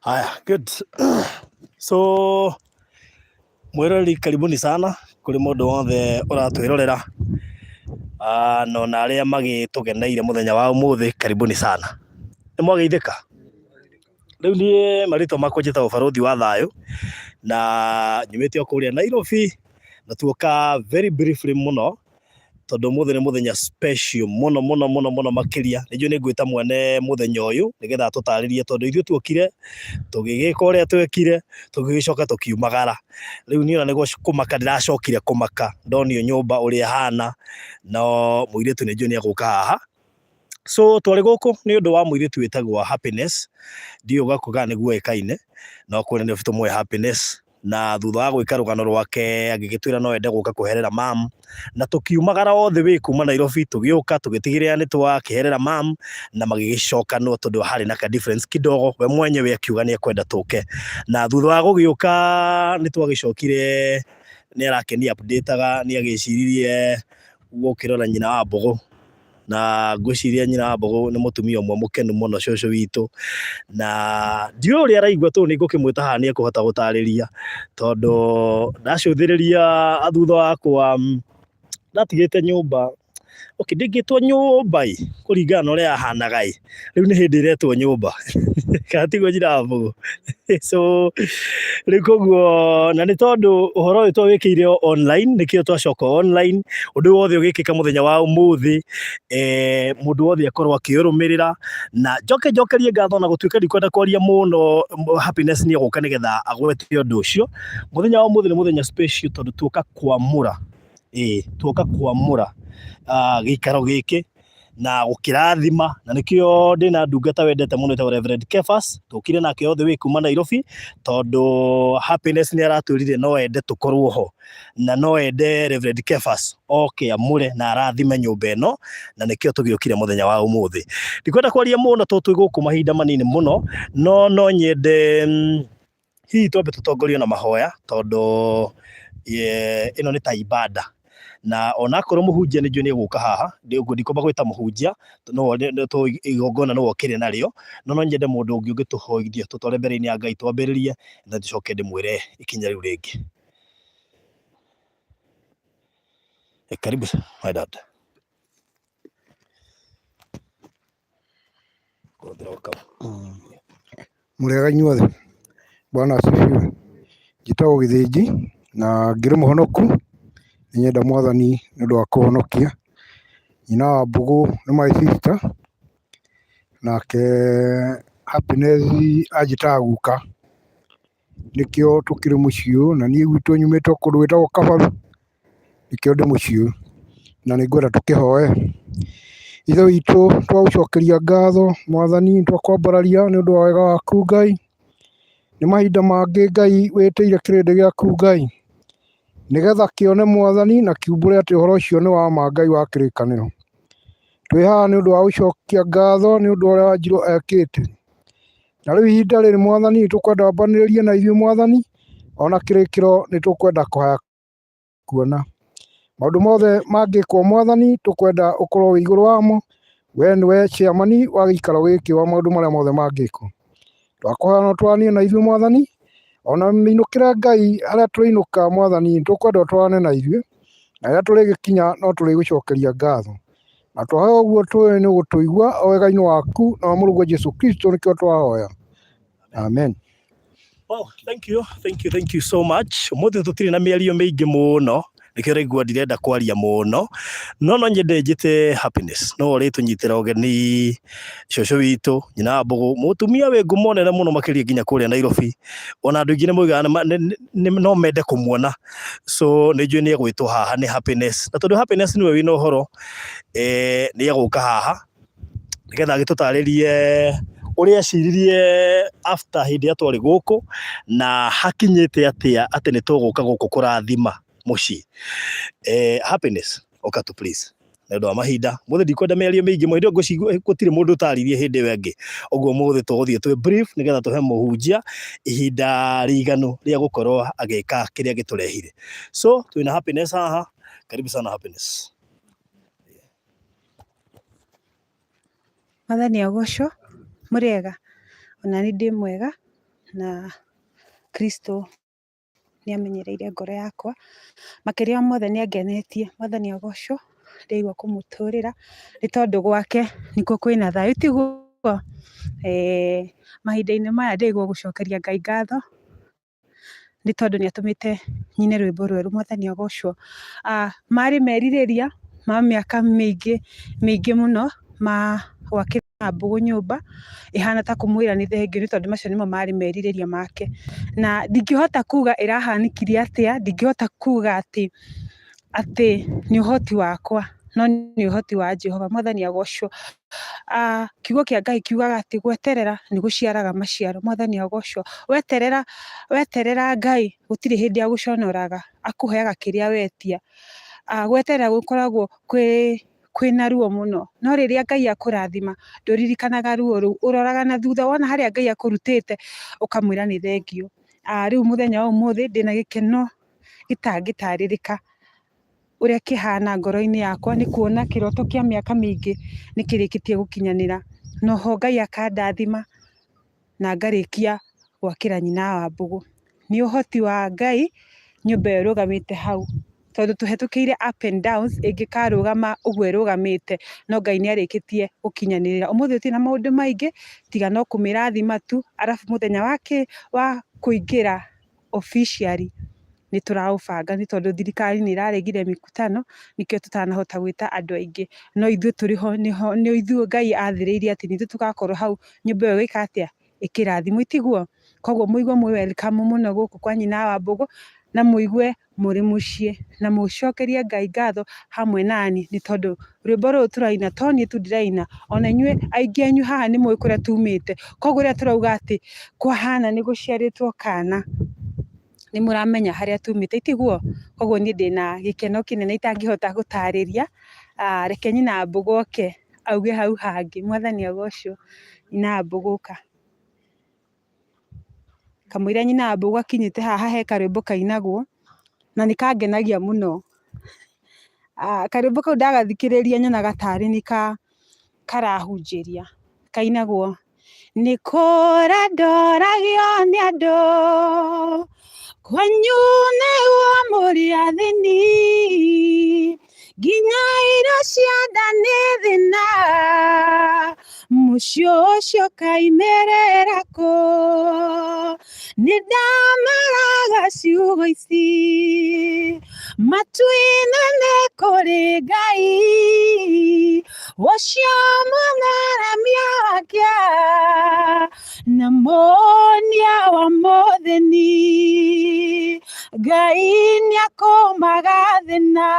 Haya, good. So mwĩroreri karibuni sana kũrĩ mũndũ wothe ũratwĩrorera na ona arĩa magĩtũgeneire mũthenya wa ũmũthĩ karibuni sana. Nĩ mwageithĩka? Rĩu niĩ marĩtwa makwa njĩtagwo Barũthi wa Thayũ na nyumĩte o kũrĩa Nairobi na tuoka very briefly mũno tondũ ũmũthĩ nĩ mũthenya special mũno mũno mũno mũno makĩria. Nĩ njũĩ nĩ ngwĩta mwene mũthenya ũyũ nĩgetha atũtarĩrie tondũ ithuĩ tuokire tũgĩgĩka ũrĩa twekire tũgĩgĩcoka tũkiumagara. Rĩu niĩ ona nĩ kũmaka ndĩracokire kũmaka ndonio nyũmba ũrĩa ĩhana, no mũirĩtu nĩ njũĩ nĩ egũka haha. So twarĩ gũkũ nĩ ũndũ wa mũirĩtu wĩtagwo Happiness, ndiũĩ gwaku kana nĩ guoĩkaine, no kũrĩa nĩ tũmũĩ Happiness. Na thutha wa gwĩka rũgano rwake agĩgĩtwĩra no ende gũka kũherera mam, na tũkiumagara othe wĩ kuma Nairobi tũgĩũka tũgĩtigĩrĩra nĩ twakĩherera mam, na magĩgĩcokanwo tondũ harĩ na ka difference kidogo, we mwenyewe akiuga nĩ ekwenda tũke. Na thutha wa gũgĩũka nĩ twagĩcokire nĩ arakĩni update-aga nĩ agĩciririe gũkĩrora nyina wa Mbũgũ. Na ngwĩciria nyina wa Mbũgũ nĩ mũtumia ũmwe mũkenu mũno cũcũ witũ, na ndiũĩ ũrĩa araigua tondũ nĩ ngũkĩmwĩta haha nĩ ekũhota gũtarĩria, tondũ ndacũthĩrĩria thutha wakwa ndatigĩte nyũmba, okay ndĩngĩtwo nyũmba ĩ, kũringana na ũrĩa yahanaga ĩ, rĩu nĩ hĩndĩ ĩretwo nyũmba kana tiguo nyina wa Mbũgũ? So rĩu koguo na nĩ tondũ ũhoro ũyũ twawĩkĩire online nĩkĩo twacoka online, ũndũ wothe ũgĩkĩka mũthenya wa ũmũthĩ mũndũ wothe akorwo akĩũrũmĩrĩra, na njoke njokerie ngatho na gũtuĩka ndikwenda kwaria mũno, Happiness nĩ egũka nĩgetha agwete ũndũ ũcio. Mũthenya wa ũmũthĩ nĩ mũthenya special tondũ tuoka kwamũra, ĩĩ tuoka kwamũra gĩikaro gĩkĩ na gũkĩrathima, na nĩkĩo ndĩna ndungata wendete mũno ĩtagwo Reverend Kefas, tũkire nake all the way kuma Nairobi, tondũ Happiness nĩ aratwĩrire no ende tũkorwo ho, na no ende Reverend Kefas oke amũre na arathime nyũmba ĩno, na nĩkĩo tũgĩũkire mũthenya wa ũmũthĩ. Ndikwenda kwaria mũno tondũ twĩ gũkũ mahinda manini mũno, no no nyende hihi twambe tũtongorio na mahoya tondũ ĩno nĩ ta ibada na onakorwo mũhunjia nĩ njũĩ nĩ egũka haha, ndikwamba gwĩta mũhunjia igongona nĩwe ũkĩrĩ narĩo, no no nyende mũndũ ũngĩ ũngĩtũhoithia tũtware mbere-inĩ ya Ngai twambĩrĩrie na tũcoke ndĩmwĩre ikinya rĩu rĩngĩ. Karibu my dad. Mũrĩega inyuothe? Bwana asifiwe. Njĩtagwo Gĩthĩnji na ngĩrĩ mũhonoku, nĩ nyenda mwathani nĩ ũndũ wa kũhonokia. Nyina wa Mbũgũ nĩ my sister, nake Happiness anjĩtaga guka. Nĩkĩo tũkĩrĩ mũciĩ ũyũ, na niĩ gwitũ nyumĩte o kũndũ gwĩtagwo Kabaru, nĩkĩo ndĩ mũciĩ ũyũ, na nĩ ngwenda tũkĩhoe. Ithe witũ twagũcokeria ngatho mwathani, nĩ twakwambararia nĩ ũndũ wa wega waku Ngai, nĩ mahinda mangĩ Ngai wĩtĩire kĩrĩndĩ gĩaku Ngai, nĩgetha kĩone mwathani na kiumbũre atĩ ũhoro ũcio nĩ wa ma Ngai wa kĩrĩkanĩro. Twĩ haha nĩ ũndũ wa gũcokia ngatho nĩ ũndũ wa ũrĩa Wanjirũ ekĩte. Na rĩu ihinda rĩrĩ mwathani nĩ tũkwenda wambanĩrĩrie na ithuĩ mwathani, ona kĩrĩkĩro nĩ tũkwenda kũhaya kuona. Maũndũ mothe mangĩkwo mwathani tũkwenda ũkorwo wĩ igũrũ wamo, we nĩwe chairman wa gĩikaro gĩkĩ wa maũndũ marĩa mothe mangĩkwo. Twakũhoya no twaranĩrie na ithuĩ mwathani, ona mĩinũkĩre Ngai harĩa tũrĩinũka mwathani nĩ tũkwenda ũtwarane na ithuĩ, na rĩrĩa tũrĩgĩkinya no tũrĩgũcokeria ngatho. Na twahoya ũguo tũĩ nĩ ũgũtũigua o wega-inĩ waku na wa mũrũguo Jesu Kristo nĩkĩo twahoya. Amen. Wow, thank you, thank you, thank you so much. Ũmũthĩ tũtirĩ na mĩario mĩingĩ mũno, nĩkĩo ũraigua ndirenda kwaria mũno, no no nyende njĩte Happiness, no ũrĩtũnyitĩra ũgeni cũcũ witũ, nyina wa Mbũgũ, mũtumia wĩ ngumo nene mũno makĩria nginya kũrĩa Nairobi, ona andũ aingĩ nĩ moigaga no mende kũmuona. So nĩ njũĩ nĩ egwĩtwo haha nĩ Happiness, na tondũ Happiness nĩwe wĩna ũhoro, nĩ egũka haha nĩgetha agĩtũtarĩrie ũrĩa eciririe after hĩndĩ ĩrĩa twarĩ gũkũ, na hakinyĩte atĩa atĩ nĩ tũgũka gũkũ kũrathima mũciĩ. Happiness, ũka tu please. Nĩ ũndũ wa mahinda, ũmũthĩ ndikwenda mĩario mĩingĩ mũno, hĩndĩ ĩyo ngwĩciria gũtirĩ mũndũ ũtaririe hĩndĩ ĩyo ĩngĩ, ũguo ũmũthĩ tũgũthiĩ twĩ brief nĩgetha tũhe mũhunjia ihinda rĩiganu rĩa gũkorwo agĩka kĩrĩa gĩtũrehire. So twĩna Happiness haha, karibu sana Happiness. Mwathani agocwo, mũrĩega? Ona niĩ ndĩ mwega. Na Kristo nĩ amenyereire ngoro yakwa. Makĩria ma mothe nĩ angenetie, Mwathani agocwo, ndĩraigua kũmũtũrĩra nĩ tondũ gwake nĩkuo kwĩna thayũ, tiguo? Mahinda-inĩ maya ndĩraigua gũcokeria Ngai ngatho nĩ tondũ nĩ atũmĩte nyine rwĩmbo rwerũ, Mwathani agocwo. Marĩ merirĩria ma mĩaka mĩingĩ mĩingĩ mũno ma gwakĩra Mbũgũ nyũmba, ĩhana ta kũmwĩra nĩ thengiũ nĩ tondũ macio nĩmo marĩ merirĩria make. Na ndingĩhota kuga ĩrahanĩkire atĩa, ndingĩhota kuga atĩ atĩ nĩ ũhoti wakwa, no nĩ ũhoti wa Jehova, Mwathani agocwo. Kiugo kĩa Ngai kiugaga atĩ gweterera nĩ gũciaraga maciaro, Mwathani agocwo. Weterera, weterera Ngai gũtirĩ hĩndĩ agũconoraga, akũheaga kĩrĩa wetia. Gweterera gũkoragwo kwĩ kwĩna ruo mũno, no rĩrĩa Ngai akũrathima ndũririkanaga ruo rũu, ũroraga na thutha wona harĩa Ngai akũrutĩte ũkamwĩra nĩ thengiũ. Rĩu mũthenya wa ũmũthĩ ndĩna gĩkeno gĩtangĩtarĩrĩka ũrĩa kĩhana ngoro-inĩ yakwa nĩ kuona kĩroto kĩa mĩaka mĩingĩ nĩ kĩrĩkĩtie gũkinyanĩra. Na oho Ngai akandathima na ngarĩkia gwakĩra nyina wa Mbũgũ. Nĩ ũhoti wa Ngai nyũmba ĩyo ĩrũgamĩte hau, tondũ tũhetũkĩire up and downs ĩngĩkarũgama ũguo ĩrũgamĩte, no Ngai nĩ arĩkĩtie gũkinyanĩrĩra. Ũmũthĩ tũtirĩ na maũndũ maingĩ tiga no kũmĩrathima tu, arabu mũthenya wa kũingĩra officially nĩ tũraũbanga nĩ tondũ thirikari nĩ ĩraregire mĩkutano nĩkĩo tũtanahota gwĩta andũ aingĩ. No ithuĩ tũrĩ ho, nĩ ithuĩ Ngai athĩrĩirie atĩ nĩ ithuĩ tũgakorwo hau nyũmba ĩyo ĩgĩka atĩa? Ĩkĩrathimwo, tiguo? Koguo mũigue mwĩ welcome mũno gũkũ kwa nyina wa Mbũgũ na mũigue mũrĩ mũciĩ na mũcokerie Ngai ngatho hamwe naniĩ nĩ tondũ rwĩmbo rũrũ tũraina to niĩ tu ndĩraina, ona inyuĩ aingĩ anyu haha nĩ mũĩ kũrĩa tumĩte. Koguo rĩrĩa tũrauga atĩ kwahana nĩ gũciarĩtwo kana, nĩ mũramenya harĩa tumĩte, tiguo? Koguo niĩ ndĩna gĩkeno kĩnene itangĩhota gũtarĩria. Reke nyina wa Mbũgũ oke auge hau hangĩ. Mwathani agocwo. Nyina wa Mbũgũ ũka. Kamũira nyina wa Mbũgũ akinyĩte haha he karwĩmbo kainagwo na nĩ kangenagia mũno. Karwĩmbo kau ndagathikĩrĩria nyonaga tarĩ nĩ karahunjĩria. Kainagwo, nĩ kũra ndoragio nĩ andũ, kwanyu nĩguo mũrĩ athĩni, nginya irio cia nda nĩ thĩna, mũciĩ ũcio ũkaimĩrĩra kũ? Nĩ ndameraga ciugo ici, matu-inĩ nĩ kũrĩ Ngai, ũcio mũng'aramia wake na mũnia wa mũthĩni. Ngai nĩ akũmaga thĩna,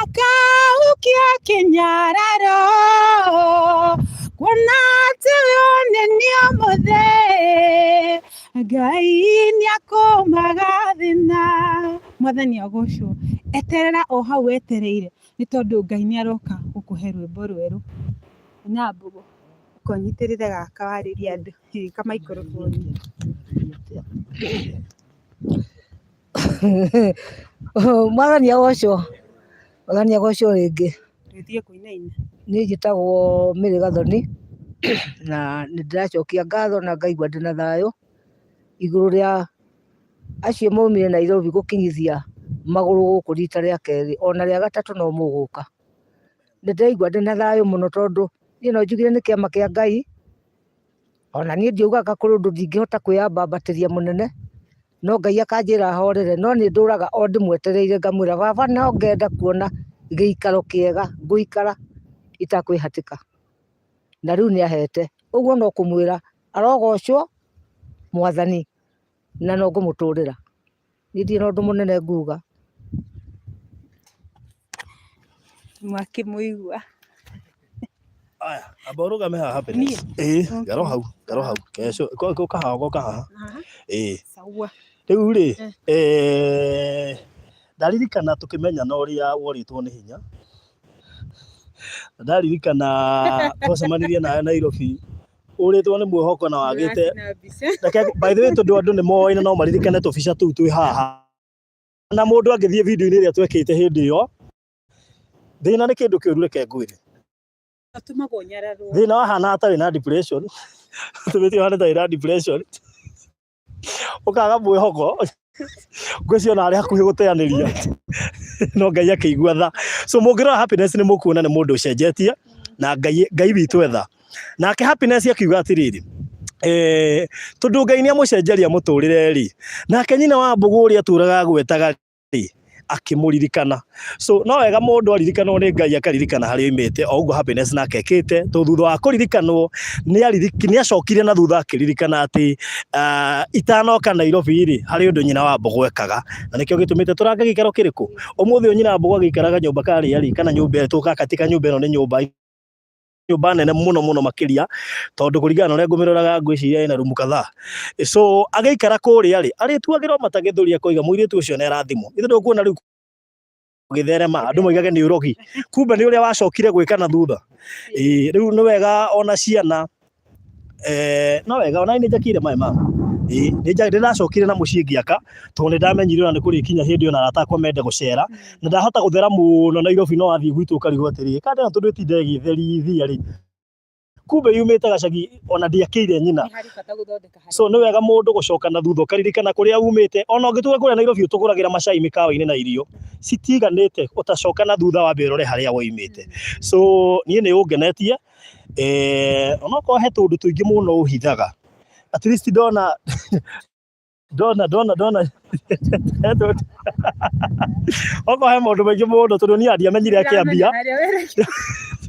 akahukia kĩnyararo, kuona atĩ we nĩ ũmũthĩ. Ngai nĩ akũmaga thĩna. Mwathani agocwo. Eterera o hau wetereire nĩ tondũ Ngai nĩ aroka gũkũhe rwĩmbo rwerũ. Na Mbũgũ, ũka ũnyitĩrĩre gaka warĩrie andũ, ka microphone. Mwathani agocwo, Mwathani agocwo rĩngĩ. Tũgĩtige kũinaina. Niĩ njĩtagwo Mary Gathoni, na nĩ ndĩracokia ngatho na ngaigua ndĩna thayũ, igũrũ rĩa acio maumire Nairobi gũkinyithia magũrũ gũkũ rita rĩa kerĩ, ona rĩa gatatũ no mũgũka. Nĩ ndĩraigua ndĩna thayũ mũno tondũ niĩ no njugire nĩ kĩama kĩa Ngai, ona niĩ ndiugaga kũrĩ ũndũ ndingĩhota kwĩyambambatĩria mũnene, no Ngai akanjĩra horere, no nĩ ndũraga o ndĩmwetereire ngamwĩra baba no ngenda kuona gĩikaro kĩega ngũikara itakwĩhatĩka, na rĩu nĩ ahete, ũguo no kũmwĩra arogocwo Mwathani na no ngũmũtũrĩra. Niĩ ndirĩ na ũndũ mũnene nguga. Mwakĩmũigua. Aya, amba ũrũgame haha Niĩ? Happiness. Ĩĩ, ngaro hau, ngaro hau. Kesho, ũka haha, ũka haha. Haha. Ĩĩ. Sawa. Rĩu rĩ, ndaririkana tũkĩmenyana ũrĩa worĩtwo nĩ hinya. Ndaririkana twacemanirie nawe Nairobi ũrĩtwo nĩ mwĩhoko na wagĩte Mũracina mbica. Reke, by the way tondũ andũ nĩ moĩ na no maririkane tũbica tũu twĩ haha na mũndũ angĩthiĩ video-inĩ ĩrĩa twekĩte hĩndĩ ĩyo thĩna nĩ kĩndũ kĩũru reke ngwĩre Atũmagwo nyararwo. Thĩna wahana ta wĩna depression. Ũtũmĩte ũhane ta wĩna depression, ũkaga mwĩhoko, ngwĩciria ona arĩ hakuhĩ gũteanĩria, no Ngai akĩigua tha. So mũngĩrora Happiness nĩ mũkuona nĩ mũndũ ũcenjetie, na Ngai Ngai witũ etha. Nake Happiness akiuga atĩrĩrĩ, tondũ Ngai nĩ amũcenjeria mũtũrĩre rĩ, nake nyina wa Mbũgũ ũrĩa atũraga agwetaga rĩ, akĩmũririkana. So no wega mũndũ aririkanwo nĩ Ngai akaririkana harĩa oimĩte, o ũguo Happiness nake ekĩte, tondũ thutha wa kũririkanwo nĩ acokire na thutha akĩririkana atĩ itanoka Nairobi rĩ, harĩ ũndũ nyina wa Mbũgũ ekaga, na nĩkĩo gĩtũmĩte tũrange gĩikaro kĩrĩkũ. Ũmũthĩ ũyũ nyina wa Mbũgũ agĩikaraga nyũmba karĩa rĩ, kana nyũmba ĩtũkaga katika nyũmba ĩno nĩ nyũmba nyũmba nene mũno mũno makĩria, tondũ kũringana na ũrĩa ngũmĩroraga ngwĩciria ĩna rumu kadhaa. So agĩikara kũrĩa rĩ, arĩtuagĩrwo mata gĩthũri akoiga mũirĩtu ũcio nĩ arathimwo. Ithe ndũkuona rĩu gĩtherema andũ moigage nĩ ũrogi, kumbe nĩ ũrĩa wacokire gwĩka na thutha. Ĩĩ rĩu nĩ wega ona ciana, no wega ona niĩ nĩ njakĩire maĩ mama. Ĩĩ nĩ ndacokire na mũciĩ ngĩaka, tondũ nĩ ndamenyire ona nĩ kũrĩkinya hĩndĩ ona arata akwa mende gũcera, na ndahota gũthera mũno Nairobi no wathiĩ gwitũ ũkarigwo atĩrĩrĩ, kanda ĩno tondũ ĩtinda ĩgĩtherithia rĩ, kumbe yumĩte gacagi ona ndiakĩire nyina. So nĩ wega mũndũ gũcoka na thutha ũkaririkana kũrĩa umĩte, ona ũngĩtuĩka kũrĩa Nairobi ũtũgũragĩra macai mĩkawa-inĩ na irio citiganĩte, ũtacoka na thutha wambe ũrore harĩa woimĩte. So niĩ nĩ ũngenetie, onokorwo he tũũndũ tũingĩ mũno ũhithaga, at least ndona ndona ndona ndona okorwo he maũndũ maingĩ mũno, tondũ niĩ ndiamenyire akĩambia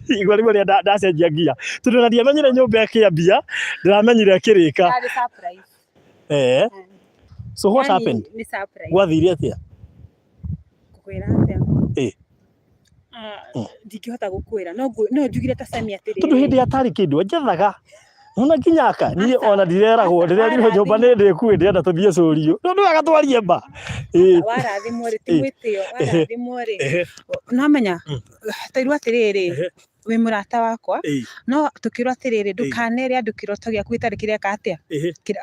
igua rĩmwe rĩa ndacenjia ngia, tondũ ona ndiamenyire nyũmba ĩkĩambia, ndĩramenyire ĩkĩrĩka. So what happened? Gwathire atĩa? Ngũkwĩra atĩa? Ndingĩhota gũkwĩra, no njugire ta Sami atĩrĩrĩ. Tondũ hĩndĩ atarĩ kĩndũ anjethaga ona nginya aka niĩ ona ndireragwo, ndĩrerirwo nyũmba nĩ ndĩku, ndĩrenda tũthiĩ cũrio, no nĩ wega twarie ma. Warathimwo rĩ, ti mwĩtĩo, warathimwo rĩ, nĩwamenya tairwo atĩrĩrĩ, wĩ mũrata wakwa, no tũkĩrwo atĩrĩrĩ, ndũkanere andũ kĩroto gĩaku gĩtarĩ kĩreka atĩa?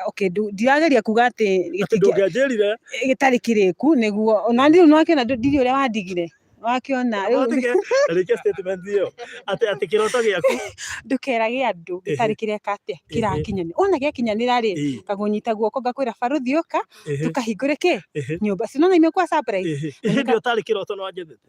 Okay, ndirageria kuga atĩ ndũngĩanjĩrire gĩtarĩ kĩrĩku, nĩguo ona rĩu nĩwakĩona ndirĩ ũrĩa wandigire, wakĩona rĩu. Rĩkia statement ĩyo atĩ kĩroto gĩaku ndũkerage andũ gĩtarĩ kĩreka atĩa, kĩrakinyanĩra. Wona gĩakinyanĩra rĩ, ngakũnyita guoko ngakwĩra barũthi ũka tũkahingũre kĩ nyũmba, si nĩwona imekuwa surprise. Hĩndĩ ĩyo ũtarĩ kĩroto nĩwanjethete.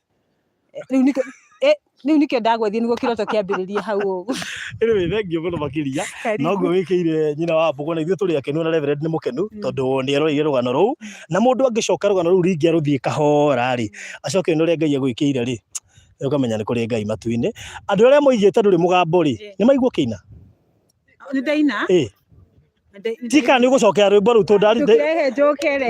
Rĩu nĩkĩo ndagwethire nĩguo kĩroto kĩambĩrĩrie hau ũguo. Anyway, thengiũ mũno makĩria. Noguo wĩkĩire nyina wa Mbũgũ, na ithuĩ tũrĩ akenu na Reverend nĩ mũkenu tondũ nĩ eroreire rũgano rũu, na mũndũ angĩcoka rũgano rũu rĩngĩ arũthiĩ kahora rĩ, acoke one ũrĩa Ngai agwĩkĩire rĩ, ũkamenya nĩ kũrĩ Ngai matu-inĩ. Andũ arĩa moigĩte ndũrĩ mũgambo rĩ, nĩ maigua ũkĩina? Nĩ ndaina. Ti kana nĩ ũgũcokera rwĩmbo rũu tondũ Ndũkehe njũkere.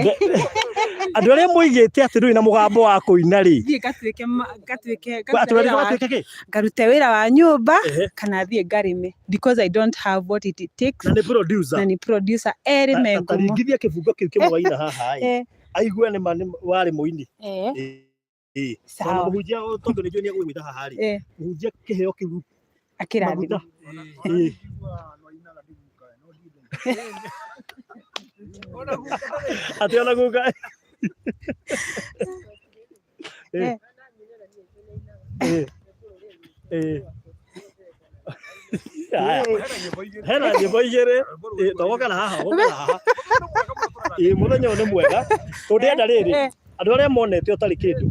Andũ arĩa moigĩte atĩ ndũrĩ na mũgambo wa kũina rĩ. Thiĩ ngatuĩke ngatuĩke Atĩ ũrenda ũgatuĩke kĩ? Ngarute wĩra wa nyũmba kana thiĩ ngarĩme because I don't have what it takes. Na nĩ producer. Na nĩ producer erĩ me ngumo. Taringithia kĩbungo kĩu kĩmwe waina haha ĩ. Aigue nĩ ma warĩ mũini. Sawa. Mũhunjia tondũ nĩ njũĩ nĩ egũgwĩta haha rĩ. Mũhunjia kĩheo kĩu Akĩrathima. Atĩ ona guka. Hena nyĩmbo igĩrĩ, togoka na haha, goka na haha. Ĩĩ mũthenya ũyũ nĩ mwega, tondũ ndĩrenda rĩrĩ, andũ arĩa monete ũtarĩ kĩndũ,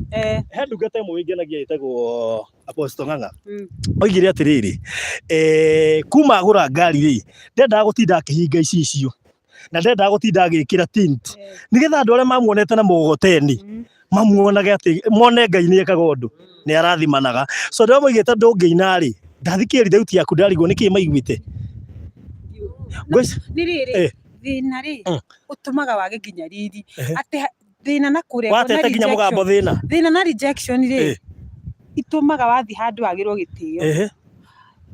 he ndungata ĩmwe ĩngenagia ĩtagwo Apostle Ng'ang'a. Oigire atĩrĩrĩ, kuma agũra ngari rĩ, ndendaga gũtinda akĩhinga icicio, na ndendaga gũtinda agĩkĩra tint, nĩgetha andũ arĩa mamuonete na mũgogoteni, mamuonage atĩ, mone Ngai nĩ ekaga ũndũ, nĩ arathimanaga. So andũ arĩa moigĩte ndũngĩina rĩ, ndathikĩrĩria thauti yaku ndarigwo nĩkĩ maiguĩte. Nĩ rĩrĩ, thĩna rĩ, ũtũmaga wage nginya riri, atĩ thĩna na kũregwo na Watete nginya mũgambo thĩna. Thĩna na rejection rĩ, itũmaga wathiĩ handũ wagĩrwo gĩtĩo,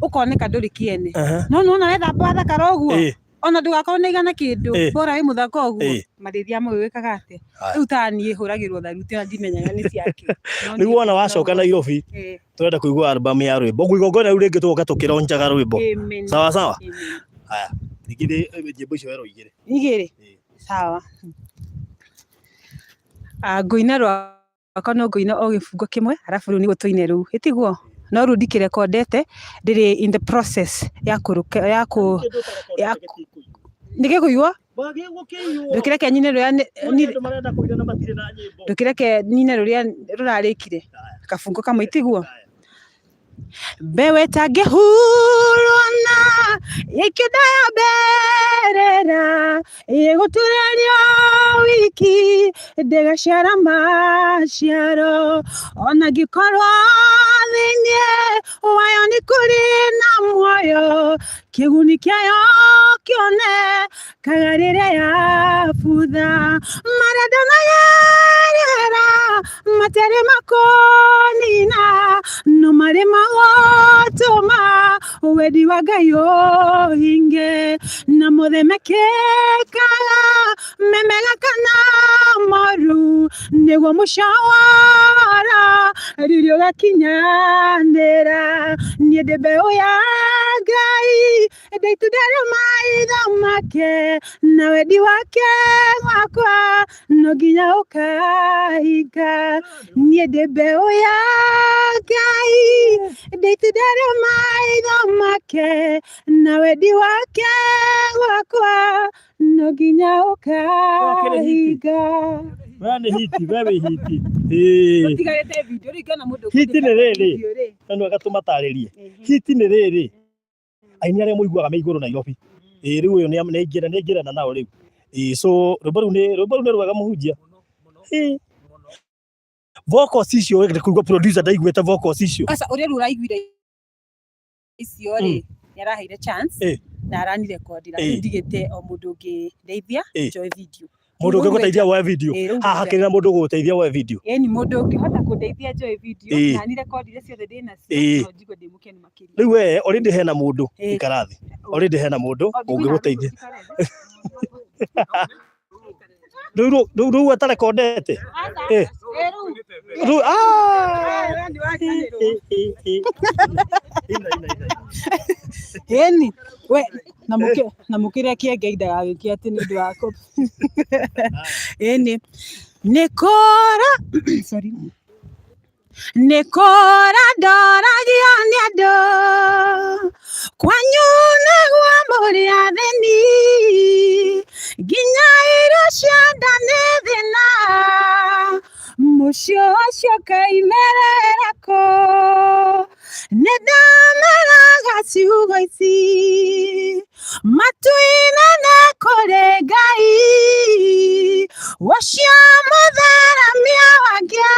ũkoneka ndũrĩ kĩene. No nĩwona wethamba wathakara ũguo, ona ndũgakorwo na igana kĩndũ, bora wĩ mũthaka ũguo, marĩthia moĩ wĩkaga atĩa. Rĩu ta niĩ hũragĩrwo tharuti ona ndimenyaga nĩ ciakĩ. Rĩu wona wacoka Nairobi, tũrenda kũigua album ya rwĩmbo. Ũguo igongona rĩu rĩngĩ tũgoka tũkĩronjaga rwĩmbo. Sawa sawa? Haya, ningĩ nyĩmbo icio werwo igĩrĩ. Igĩrĩ? Sawa. Ngũina rwakwa no ngũina o gĩbungo kĩmwe arabu rĩu nĩguo tũine rũu, ĩtiguo? No rĩu ndikĩrekondete, ndĩrĩ in the process ya kũrũke ya kũ ya nĩ gĩkũiywo. Ndũkĩreke nyine rũrĩa ndũkĩreke nyine rũrĩa rũrarĩkire kabungo kamwe itiguo. Mbeũ ĩtangĩhurwo na ĩkĩnda ya mberera ĩgũturĩrio wiki ndĩgaciara maciaro ona ngĩkorwo thĩinĩ wayo nĩ kũrĩ na muoyo kĩguni kĩayo kĩonekaga rĩrĩa yabutha marenda na yerera matarĩ makũnina no marĩ magũtũma wendi wa Ngai ũhinge na mothe mekĩkaga me mega kana moru nĩguo mũcawara riri ũgakinyanĩra. Niĩ ndĩ mbeũ ya Ngai ndĩ itunda rĩa maitho make na wendi wake gwakwa no nginya ũkahinga. Niĩ ndĩ mbeũ ya Ngai ndĩ itunda rĩa maitho make na wendi wake gwakwa no nginya ũkahinga. We nĩ hiti, we wĩ hiti. Ĩĩ. Ũtigarĩte video rĩu ingĩona mũndũ Hiti nĩ rĩrĩ. video rĩ. Na nĩ wega tũmatarĩrie. Hiti nĩ rĩrĩ. Aini arĩa mũiguaga me igũrũ Nairobi. Ĩĩ rĩu ũyũ nĩ aingĩra nĩ aingĩrana nao rĩu. Ĩĩ so rwĩmbo rũu nĩ rwĩmbo rũu nĩ rwega mũhunjia. Ĩĩ. Vocals icio wĩ kũigua producer ndaiguĩte vocals icio. Aca ũrĩa rĩu ũraiguire icio rĩ nĩ araheire chance na aranirekondera rĩu ndigĩte o mũndũ ũngĩndeithia njoe video. Mũndũ ũngĩgũteithia woe video. Haha hakĩrĩ na mũndũ ũgũgũteithia woe video. Ĩni mũndũ ũngĩhota kũndeithia njoe video na nirekondire ciothe ndĩ nacio no njigue ndĩ mũkenu makĩria. Rĩu we already hena mũndũ ikara thĩ. Already hena mũndũ ũngĩgũteithia. Rĩu rĩu rĩu atarekondete. Rĩu ah Ina ina ina. Ĩni we na mũkĩ na mũkĩrĩa kĩenge ndagagĩke atĩ nĩ ũndũ wa Ĩni nĩ kũra sorry nĩ kũra ndoragio nĩ andũ kwanyu nĩguo mũrĩ athĩni nginya irio cia nda nĩ thĩna mũciĩ ũcio ũkaimerera kũ nĩ ndameraga ciugo ici matu-inĩ nĩ kũrĩ Ngai ũcio mũtharamia wa ngĩa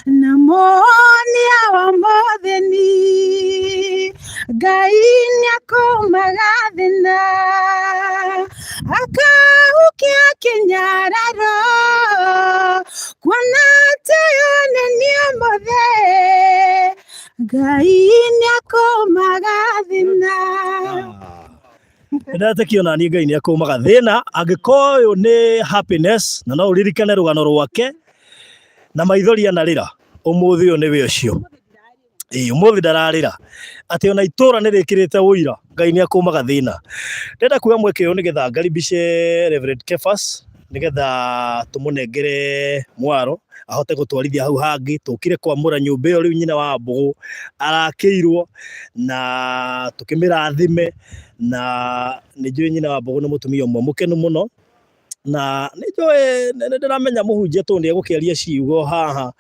na mũhonia wa mothĩni. Ngai nĩakũmaga thĩna akahukia kĩnyararo kuona atĩ onania mothe Ngai nĩakũmaga thĩna. Nĩndetĩkia ona niĩ Ngai nĩakũmaga thĩna angĩkorwo ũyũ nĩ happiness na no ũririkane rũgano rwake na maithori anarĩra ũmũthĩ ũyũ nĩwe ũcio. Ĩĩ ũmũthĩ ndararĩra atĩ ona itũra nĩ rĩkĩrĩte ũira Ngai nĩ akũmaga thĩna. Ndĩrenda kuoya mweke ũyũ nĩgetha ngaribice Reverend Kefas nĩgetha tũmũnengere mwaro ahote gũtwarithia hau hangĩ. Tũkire kwamũra nyũmba ĩyo rĩu nyina wa Mbũgũ arakĩirwo na tũkĩmĩrathime na nĩ njũĩ nyina wa Mbũgũ nĩ mũtumia ũmwe mũkenu mũno na nĩ njũĩ nĩ ndĩramenya mũhunjia tondũ nĩ egũkĩaria ciugo haha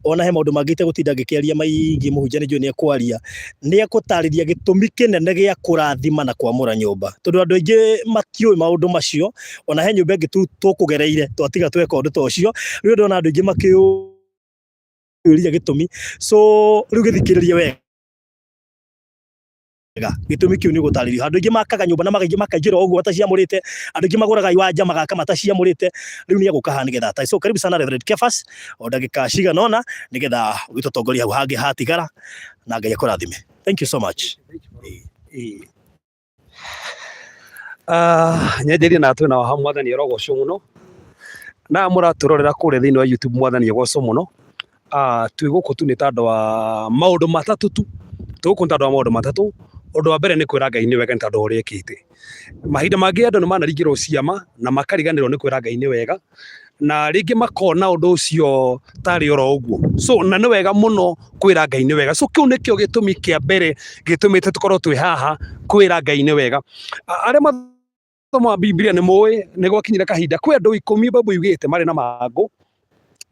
ona he maũndũ mangĩ itegũtinda ngĩkĩaria maingĩ mũhunjia nĩ njũĩ nĩ ekwaria nĩ ekũtarĩria gĩtũmi kĩnene gĩa kũrathima na kwamũra nyũmba tondũ andũ aingĩ matiũĩ maũndũ macio ona he nyũmba ĩngĩ tũkũgereire twatiga tweka ũndũ ta ũcio rĩu ndona andũ aingĩ makĩũria gĩtũmi so rĩu gĩthikĩrĩrie wega gĩtũmi kĩu nĩ gũtarĩrio andũ aingĩ makaga nyũmba na makaingĩra ũguo mataciamũrĩte andũ aingĩ magũraga iwanja magaka mataciamũrĩte rĩu nĩ egũka haha nĩgetha atarĩ so karibu sana Reverend Kefas o ndagĩka cigana ũna nĩgetha ũgĩtũtongoria hau hangĩ hatigara na Ngai akũrathime thank you so much. Nyenjerie na twĩ na haha mwathani arogocwo mũno na mũratũrorera kũrĩa thĩinĩ wa YouTube mwathani agocwo mũno. Twĩ gũkũ tu nĩ tondũ wa maũndũ matatũ tu, twĩ gũkũ nĩ tondũ wa maũndũ matatũ. Ũndũ wa mbere nĩ kwĩra Ngai nĩ wega nĩ tondũ wa ũrĩa ekĩte. Mahinda mangĩ andũ nĩ manaringĩrwo ciama na makariganĩrwo nĩ kwĩra Ngai nĩ wega. Na rĩngĩ makona ũndũ ũcio tarĩ oro ũguo. So na nĩ wega mũno kwĩra Ngai nĩ wega. So kĩu nĩkĩo gĩtũmi kĩa mbere gĩtũmĩte tũkorwo twĩ haha kwĩra Ngai nĩ wega. Arĩa mathomaga Bibilia nĩ mũĩ nĩ gwakinyire kahinda kwĩ andũ 10 Bible yugĩte marĩ na mangũ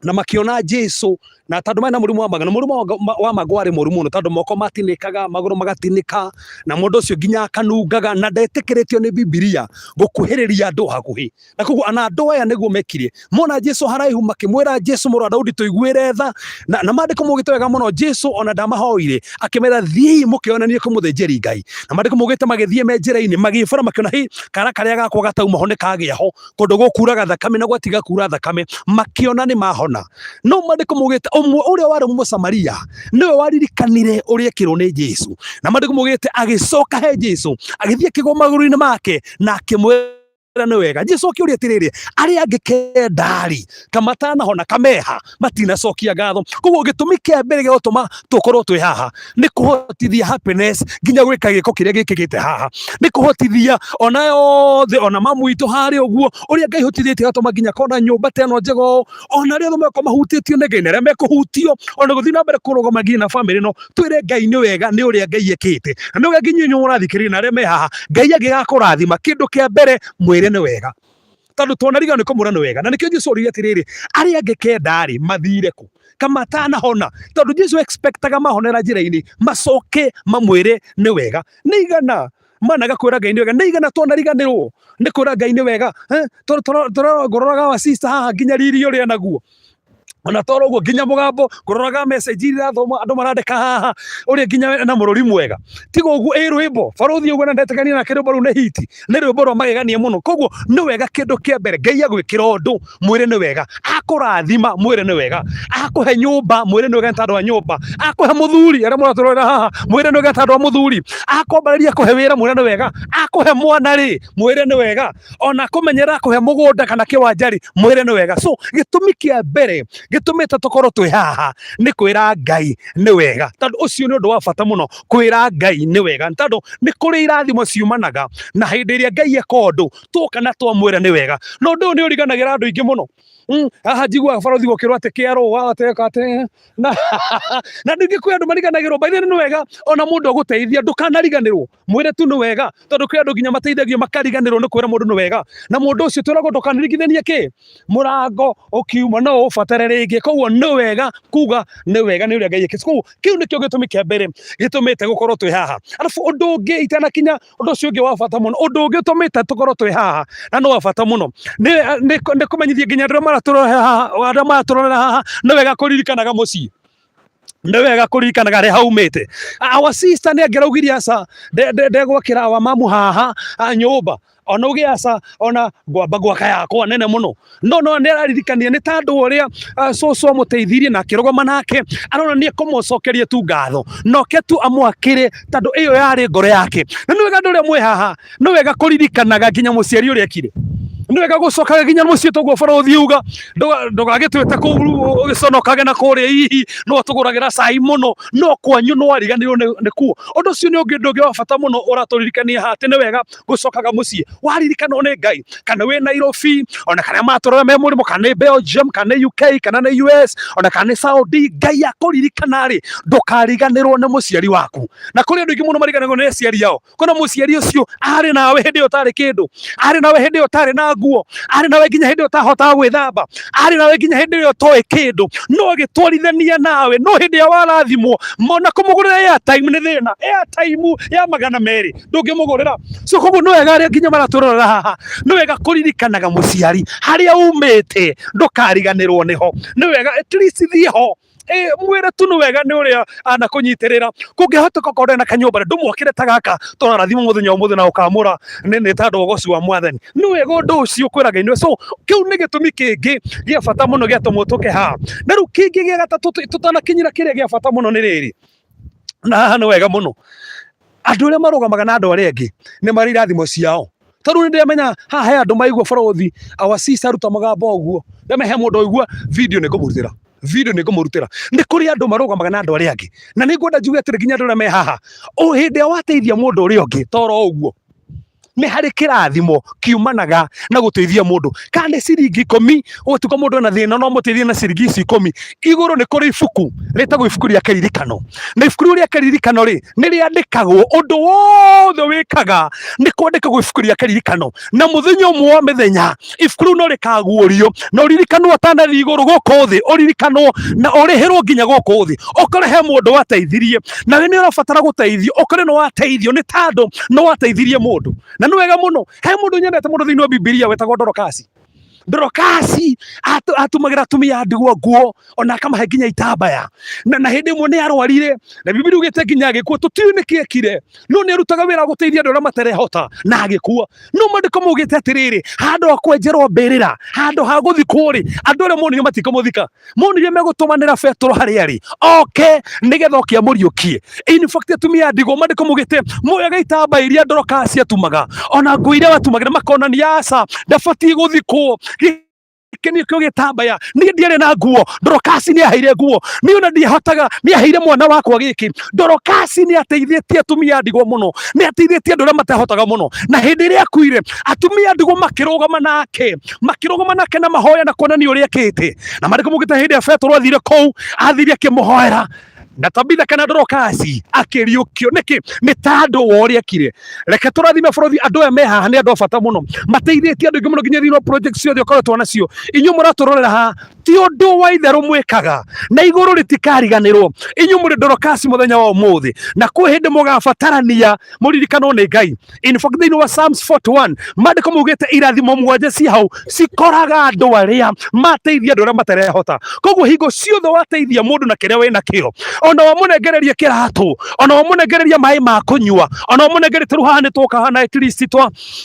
na makiona Jesu na tondũ marĩ na mũrimũ wa mangũ, na mũrimũ wa mangũ warĩ mũru mũno tondũ moko matinĩkaga, magũrũ magatinĩka, na mũndũ ũcio nginya akanungaga, na ndetĩkĩrĩtio nĩ Bibilia gũkuhĩrĩria andũ hakuhĩ. Na koguo ana andũ aya nĩguo mekire, mona Jesu haraihu makĩmwĩra, Jesu mũrũ wa Daudi tũiguĩre tha. Na maandĩko maugĩte wega mũno, Jesu ona ndamahoire, akĩmera thiĩi mũkĩonanie kwĩ mũthĩnjĩri Ngai. Na maandĩko maugĩte magĩthiĩ me njĩra-inĩ magĩbora makĩona hĩ kara karĩa gakwa gatauma ho nĩ kagĩa ho, kũndũ gũkuraga thakame na gwatiga kura thakame, makĩona nĩ mahona. No maandĩko maugĩte ũmwe ũrĩa warĩ Mũsamaria nĩwe waririkanire ũrĩa ekirwo nĩ Jesu. Na maandĩko maugĩte agĩcoka he Jesu, agĩthiĩ akĩgwa magũrũ-inĩ make na akĩmwĩra nĩ wega. Jesu akĩũria atĩrĩrĩ, arĩa angĩ kenda-rĩ, kamatanahona kameha matinacokia ngatho. Koguo gĩtũmi kĩa mbere gĩa gũtũma tũkorwo twĩ haha nĩ kũhotithia happiness nginya gwĩka gĩko kĩrĩa gĩkĩkĩte haha, nĩ kũhotithia ona othe ona mamu witũ harĩa ũguo ũrĩa Ngai hotithĩtie gatũma nginya kona nyũmba ta ĩno njega ũũ, ona arĩa othe mekorwo mahutĩtio nĩ Ngai na arĩa mekũhutio ona gũthiĩ na mbere kũrũgama nginya na bamĩrĩ ĩno, twĩre Ngai nĩ wega nĩ ũrĩa Ngai ekĩte. Na nĩ wega nginya inyuĩ mũrathikĩrĩria na arĩa me haha, Ngai angĩgakũrathima kĩndũ kĩa mbere mwĩre nĩ wega, tondũ twanarigana nĩ kũmwĩra nĩ wega. Na nĩkĩo Jesu oririe atĩrĩrĩ, arĩa angĩ kenda-rĩ mathire kũ kamatanahona? Tondũ Jesu expectaga mahonera njĩra-inĩ macoke mamwĩre nĩ wega. Nĩ igana managa kwĩra Ngai nĩ wega, nĩ igana twanariganĩrwo nĩ kwĩra Ngai nĩ wega. Ngũroraga wa sister haha nginya riri ũrĩa naguo ona toro ũguo nginya mũgambo ngũroraga message iria irathomwo andũ marandĩka haha ũrĩa nginya na mũrũri mwega tiga ũguo ĩ rwĩmbo barũthi ũguo na ndetĩkania nake rwĩmbo rũu nĩ hiti, nĩ rwĩmbo rwa magegania mũno. Koguo nĩ wega kĩndũ kĩa mbere Ngai agwĩkĩra ũndũ mwĩre nĩ wega, akũrathima mwĩre nĩ wega, akũhe nyũmba mwĩre nĩ wega nĩ tondũ wa nyũmba, akũhe mũthuri arĩa mũratũrorera haha mwĩre nĩ wega nĩ tondũ wa mũthuri, akwambarĩria kũhe wĩra mwĩre nĩ wega, akũhe mwana rĩ mwĩre nĩ wega, ona kũmenyera kũhe mũgũnda kana kĩwanja rĩ mwĩre nĩ wega. So gĩtũmi kĩa mbere gĩtũmĩte tũkorwo twĩ haha nĩ kwĩra Ngai nĩ wega, tondũ ũcio nĩ ũndũ wa bata mũno kwĩra Ngai nĩ wega, tondũ nĩ kũrĩ irathimo ciumanaga na hĩndĩ ĩrĩa Ngai eka ũndũ tuoka na twamwĩra nĩ wega. Na ũndũ ũyũ nĩ ũriganagĩra andũ aingĩ mũno. Haha njiguaga barothi gũkĩrwo atĩ kĩarũa ateka atĩ na na ningĩ kwĩ andũ mariganagĩrwo. By the way, nĩ wega ona mũndũ agũteithia ndũkanariganĩrwo, mwĩre tu nĩ wega, tondũ kwĩ andũ nginya mateithagio makariganĩrwo nĩ kwĩra mũndũ nĩ wega. Na mũndũ ũcio twĩragwo ndũkanaringithanie kĩ mũrango ũkiuma no ũbatare rĩngĩ. Koguo nĩ wega kuga nĩ wega nĩ ũrĩa Ngai ekĩte. Koguo kĩu nĩkĩo gĩtũmi kĩa mbere gĩtũmĩte gũkorwo twĩ haha. Arabu ũndũ ũngĩ itanakinya ũndũ ũcio ũngĩ wa bata mũno, ũndũ ũngĩ ũtũmĩte tũkorwo twĩ haha na nĩ wa bata mũno nĩ kũmenyithia nginya andũ arĩa maratũrorera haha, nĩ wega kũririkanaga mũciĩ, nĩ wega kũririkanaga harĩa haumĩte. Our sister nĩ angĩraugire aca ndegwakĩra our mamu haha nyũmba, ona uge aca ona ngwamba gwaka yakwa nene mũno, no no nĩ araririkania nĩ tondũ ũrĩa cũcũ amũteithirie na akĩrũgama nake, arona nĩ ekũmũcokeria tu ngatho noke tu amwakĩre, tondũ ĩyo yarĩ ngoro yake. Na nĩ wega andũ arĩa mwĩ haha, nĩ wega kũririkanaga nginya mũciari ũrĩa ekire, nĩ wega gũcokaga nginya mũciĩ toguo barũthi uga ndũgagĩtwĩte kũu ũgĩconokage na kũrĩa hihi no atũgũragĩra cai mũno, no kwanyu no ariganĩrwo nĩ kuo. Ũndũ ũcio nĩ ũngĩ ũndũ ũngĩ wa bata mũno ũratũririkania haha atĩ nĩ wega gũcokaga mũciĩ waririkanwo nĩ Ngai, kana wĩ Nairobi, ona kana matũrora me mũrĩmo, kana nĩ Belgium, kana nĩ UK, kana nĩ US, ona kana nĩ Saudi, Ngai akũririkana rĩ, ndũkariganĩrwo nĩ mũciari waku. Na kũrĩ andũ aingĩ mũno mariganagwo nĩ aciari ao. Kwĩna mũciari ũcio arĩ nawe hĩndĩ ĩyo ũtarĩ kĩndũ, arĩ nawe hĩndĩ ĩyo ũtarĩ na nguo, arĩ nawe nginya hĩndĩ ĩyo ũtahotaga gwĩthamba, arĩ nawe nginya hĩndĩ ĩyo ũtoĩ kĩndũ, no agĩtwarithania nawe, no hĩndĩ ĩrĩa warathimwo mona kũmũgũrĩra airtime nĩ thĩna, airtime ya 200 ndũngĩmũgũrĩra. So koguo nĩ wega arĩa nginya maratũrorera haha, nĩ wega kũririkanaga mũciari harĩa umĩte, ndũkariganĩrwo nĩho. Nĩ wega at least thiĩ ho mwĩre tu nĩ wega nĩ ũrĩa anakũnyitĩrĩra. Kũngĩhoteka okorwo ndũrĩ na kanyũmba ndũmwakĩre ta gaka tũrarathimwo mũthenya ũmũthĩ na ũkamũra nĩ tondũ wa ũgoci wa Mwathani. Nĩ wega ũndũ ũcio kwĩra Ngai nĩ. So kĩu nĩ gĩtũmi kĩngĩ gĩa bata mũno gĩatũmwo tũke haha. Na rĩu kĩngĩ gĩa gatatũ tũtanakinyĩra kĩrĩa gĩa bata mũno nĩ rĩrĩ, na haha nĩ wega mũno, andũ arĩa marũgamaga na andũ arĩa angĩ nĩ marĩ irathimo ciao. Tondũ nĩ ndĩramenya haha he andũ maigua barũthi our sister aruta mũgambo ũguo, ndĩramenya he mũndũ waigua video nĩ ngũmũrutĩra, video nĩ ngũmũrutĩra. Nĩ kũrĩ andũ marũgamaga na andũ arĩa angĩ, na nĩ ngwenda njuge atĩrĩ nginya andũ arĩa me haha, o hĩndĩ ĩrĩa wateithia mũndũ ũrĩa ũngĩ toro ũguo. Nĩ harĩ kĩrathimo kiumanaga na gũteithia mũndũ. Kana nĩ ciringi 10, ũgatuĩka mũndũ ena thĩna no mũteithie na ciringi ici 10. Igũrũ nĩ kũrĩ ibuku rĩtagwo ibuku rĩa kĩririkano. Na ibuku rĩu rĩa kĩririkano rĩ, nĩ rĩandĩkagwo ũndũ wothe wĩkaga, nĩ kwandĩkagwo ibuku rĩa kĩririkano. Na mũthenya ũmwe wa mĩthenya, ibuku rĩu no rĩkaguũrio, na ũririkanwo ũtanathiĩ igũrũ gũkũ thĩ, ũririkanwo na ũrĩhĩrwo nginya gũkũ thĩ. Ũkore he mũndũ wateithirie, nawe nĩ ũrabatara gũteithio, ũkore nĩ wateithio nĩ tondũ nĩ wateithirie mũndũ. Na nĩ wega mũno, he mũndũ nyendete mũno thĩinĩ wa Bibilia wetagwo Dorokasi. Dorokasi atumagĩra atumia a ndigwa nguo ona akamahe nginya itambaya. Na hĩndĩ ĩmwe nĩ arwarire, na Bibilia yugĩte nginya agĩkua, tũtiũĩ nĩkĩ ekire, no nĩ arutaga wĩra wa gũteithia andũ arĩa matarehota na agĩkua. No maandĩko maugĩte atĩrĩrĩ, handũ ha kwenjerwo mbĩrĩra, handũ ha gũthikwo rĩ, andũ arĩa monire matikũmũthika. Monire megũtũmanĩra Petero harĩa arĩ oke nĩgetha oke amũriũkie. In fact atumia a ndigwa maandĩko maugĩte moyaga itambaya iria Dorokasi atumaga ona nguo iria watumagĩra, makonania aca, ndabatiĩ gũthikwo. Gĩkĩ nĩkĩo gĩtambaya, niĩ ndiarĩ na nguo, Dorokasi nĩ aheire nguo, niĩ ona ndiahotaga, nĩ aheire mwana wakwa gĩkĩ. Dorokasi nĩ ateithĩtie atumia a ndigwa mũno, nĩ ateithĩtie andũ arĩa matahotaga mũno. Na hĩndĩ ĩrĩa akuire, atumia a ndigwa makĩrũgama nake, makĩrũgama nake na mahoya na kuonania ũrĩa ekĩte. Na maandĩko maugĩte hĩndĩ ĩrĩa Petero athire kũu, athire akĩmũhoera, na Tabitha kana Dorokasi akĩriũkio. Nĩkĩ? Nĩ tondũ wa ũrĩa ekire. Reke tũrathime bũrũri, andũ aya me haha nĩ andũ a bata mũno, mateithĩtie andũ aingĩ mũno nginya thĩinĩ wa project ciothe ũkoretwo nacio. Inyuĩ mũratũrorera haha, ti ũndũ wa itherũ mwĩkaga, na igũrũ rĩtikariganĩrwo. Inyuĩ mũrĩ Dorokasi mũthenya wa ũmũthĩ, na kwĩ hĩndĩ mũgabatarania mũririkanwo nĩ Ngai. In fact thĩinĩ wa Psalms 41 maandĩko maugĩte irathimo 7 ci hau cikoraga andũ arĩa mateithia andũ arĩa matarehota. Koguo hingo ciothe wateithia mũndũ na kĩrĩa wĩna kĩo, ona wamũnengereria kĩratũ, ona wamũnengereria maĩ ma kũnyua, ona wamũnengereria, tarĩu haha nĩ twoka haha na at least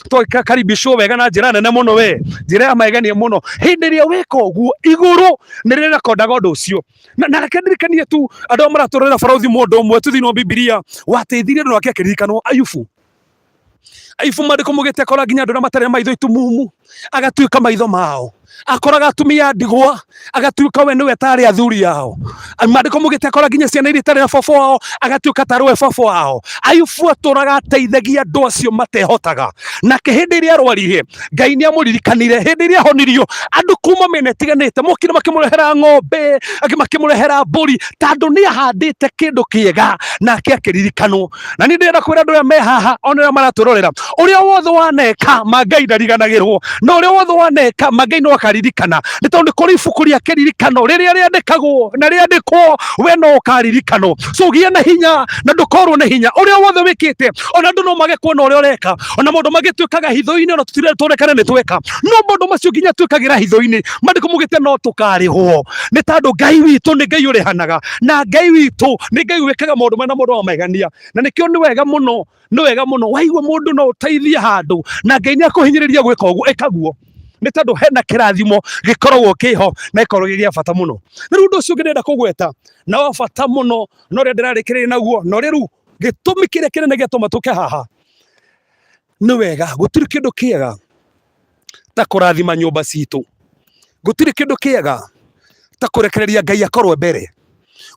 twakaribicwo wega na njĩra nene mũno, we njĩra ya magegania mũno. Hĩndĩ ĩrĩa weka ũguo, igũrũ nĩ rĩrekondaga ũndũ ũcio. Na reke ndirikanie tu andũ arĩa maratũrorera barũthi, mũndũ ũmwe tu thĩinĩ wa Bibilia wateithirie andũ ake akĩririkanwo, Ayubu. Ayubu maandĩko maugĩte akora nginya andũ arĩa matarĩ na maitho itumumu, agatuĩka maitho mao, akoraga atumia a ndigwa, agatuĩka we nĩwe tarĩ athuri ao. Maandĩko maugĩte akora nginya ciana iria itarĩ na baba wao, agatuĩka tarĩ we baba wao. Ayubu atũraga ateithagia andũ acio matehotaga. Nake hĩndĩ ĩrĩa arwarire, Ngai nĩ amũririkanire. Hĩndĩ ĩrĩa ahonirio, andũ kuma mĩena ĩtiganĩte mokire makĩmũrehera ng'ombe, angĩ makĩmũrehera mbũri, tondũ nĩ ahandĩte kĩndũ kĩega nake akĩririkanwo. Na niĩ ndĩrenda kwĩra andũ arĩa me haha ona arĩa maratwĩrorera, ũrĩa wothe waneka ma Ngai ndariganagĩrwo, na ũrĩa wothe waneka ma Ngai no akaririkana, nĩ tondũ nĩ kũrĩ ibuku rĩa kĩririkano rĩrĩa rĩandĩkagwo na rĩandĩkwo we no ũkaririkanwo. So gĩa na hinya na ndũkorwo na hinya, ũrĩa wothe wĩkĩte, ona andũ no mage kuona ũrĩa ũreka, ona maũndũ mangĩ twĩkaga hitho-inĩ, ona tũtirenda tuonekane nĩ tweka, no maũndũ macio nginya twĩkagĩra hitho-inĩ, maandĩko maugĩte no tũkarĩhwo, nĩ tondũ Ngai witũ nĩ Ngai ũrĩhanaga, na Ngai witũ nĩ Ngai wĩkaga maũndũ mena maũndũ ma magegania. Na nĩkĩo nĩ wega mũno, nĩ wega mũno waigua mũndũ no ũteithie handũ na Ngai nĩ akũhinyĩrĩria gwĩka ũguo, ĩka guo, nĩ tondũ hena kĩrathimo gĩkoragwo kĩho na gĩkoragwo gĩ gĩa bata mũno. Na rĩu ũndũ ũcio ũngĩ ndĩrenda kũgweta na wa bata mũno, na ũrĩa ndĩrarĩkĩrĩria naguo, na ũrĩa rĩu gĩtũmi kĩrĩa kĩnene gĩatũma tũke haha, nĩ wega, gũtirĩ kĩndũ kĩega ta kũrathima nyũmba citũ, gũtirĩ kĩndũ kĩega ta kũrekereria Ngai akorwo mbere,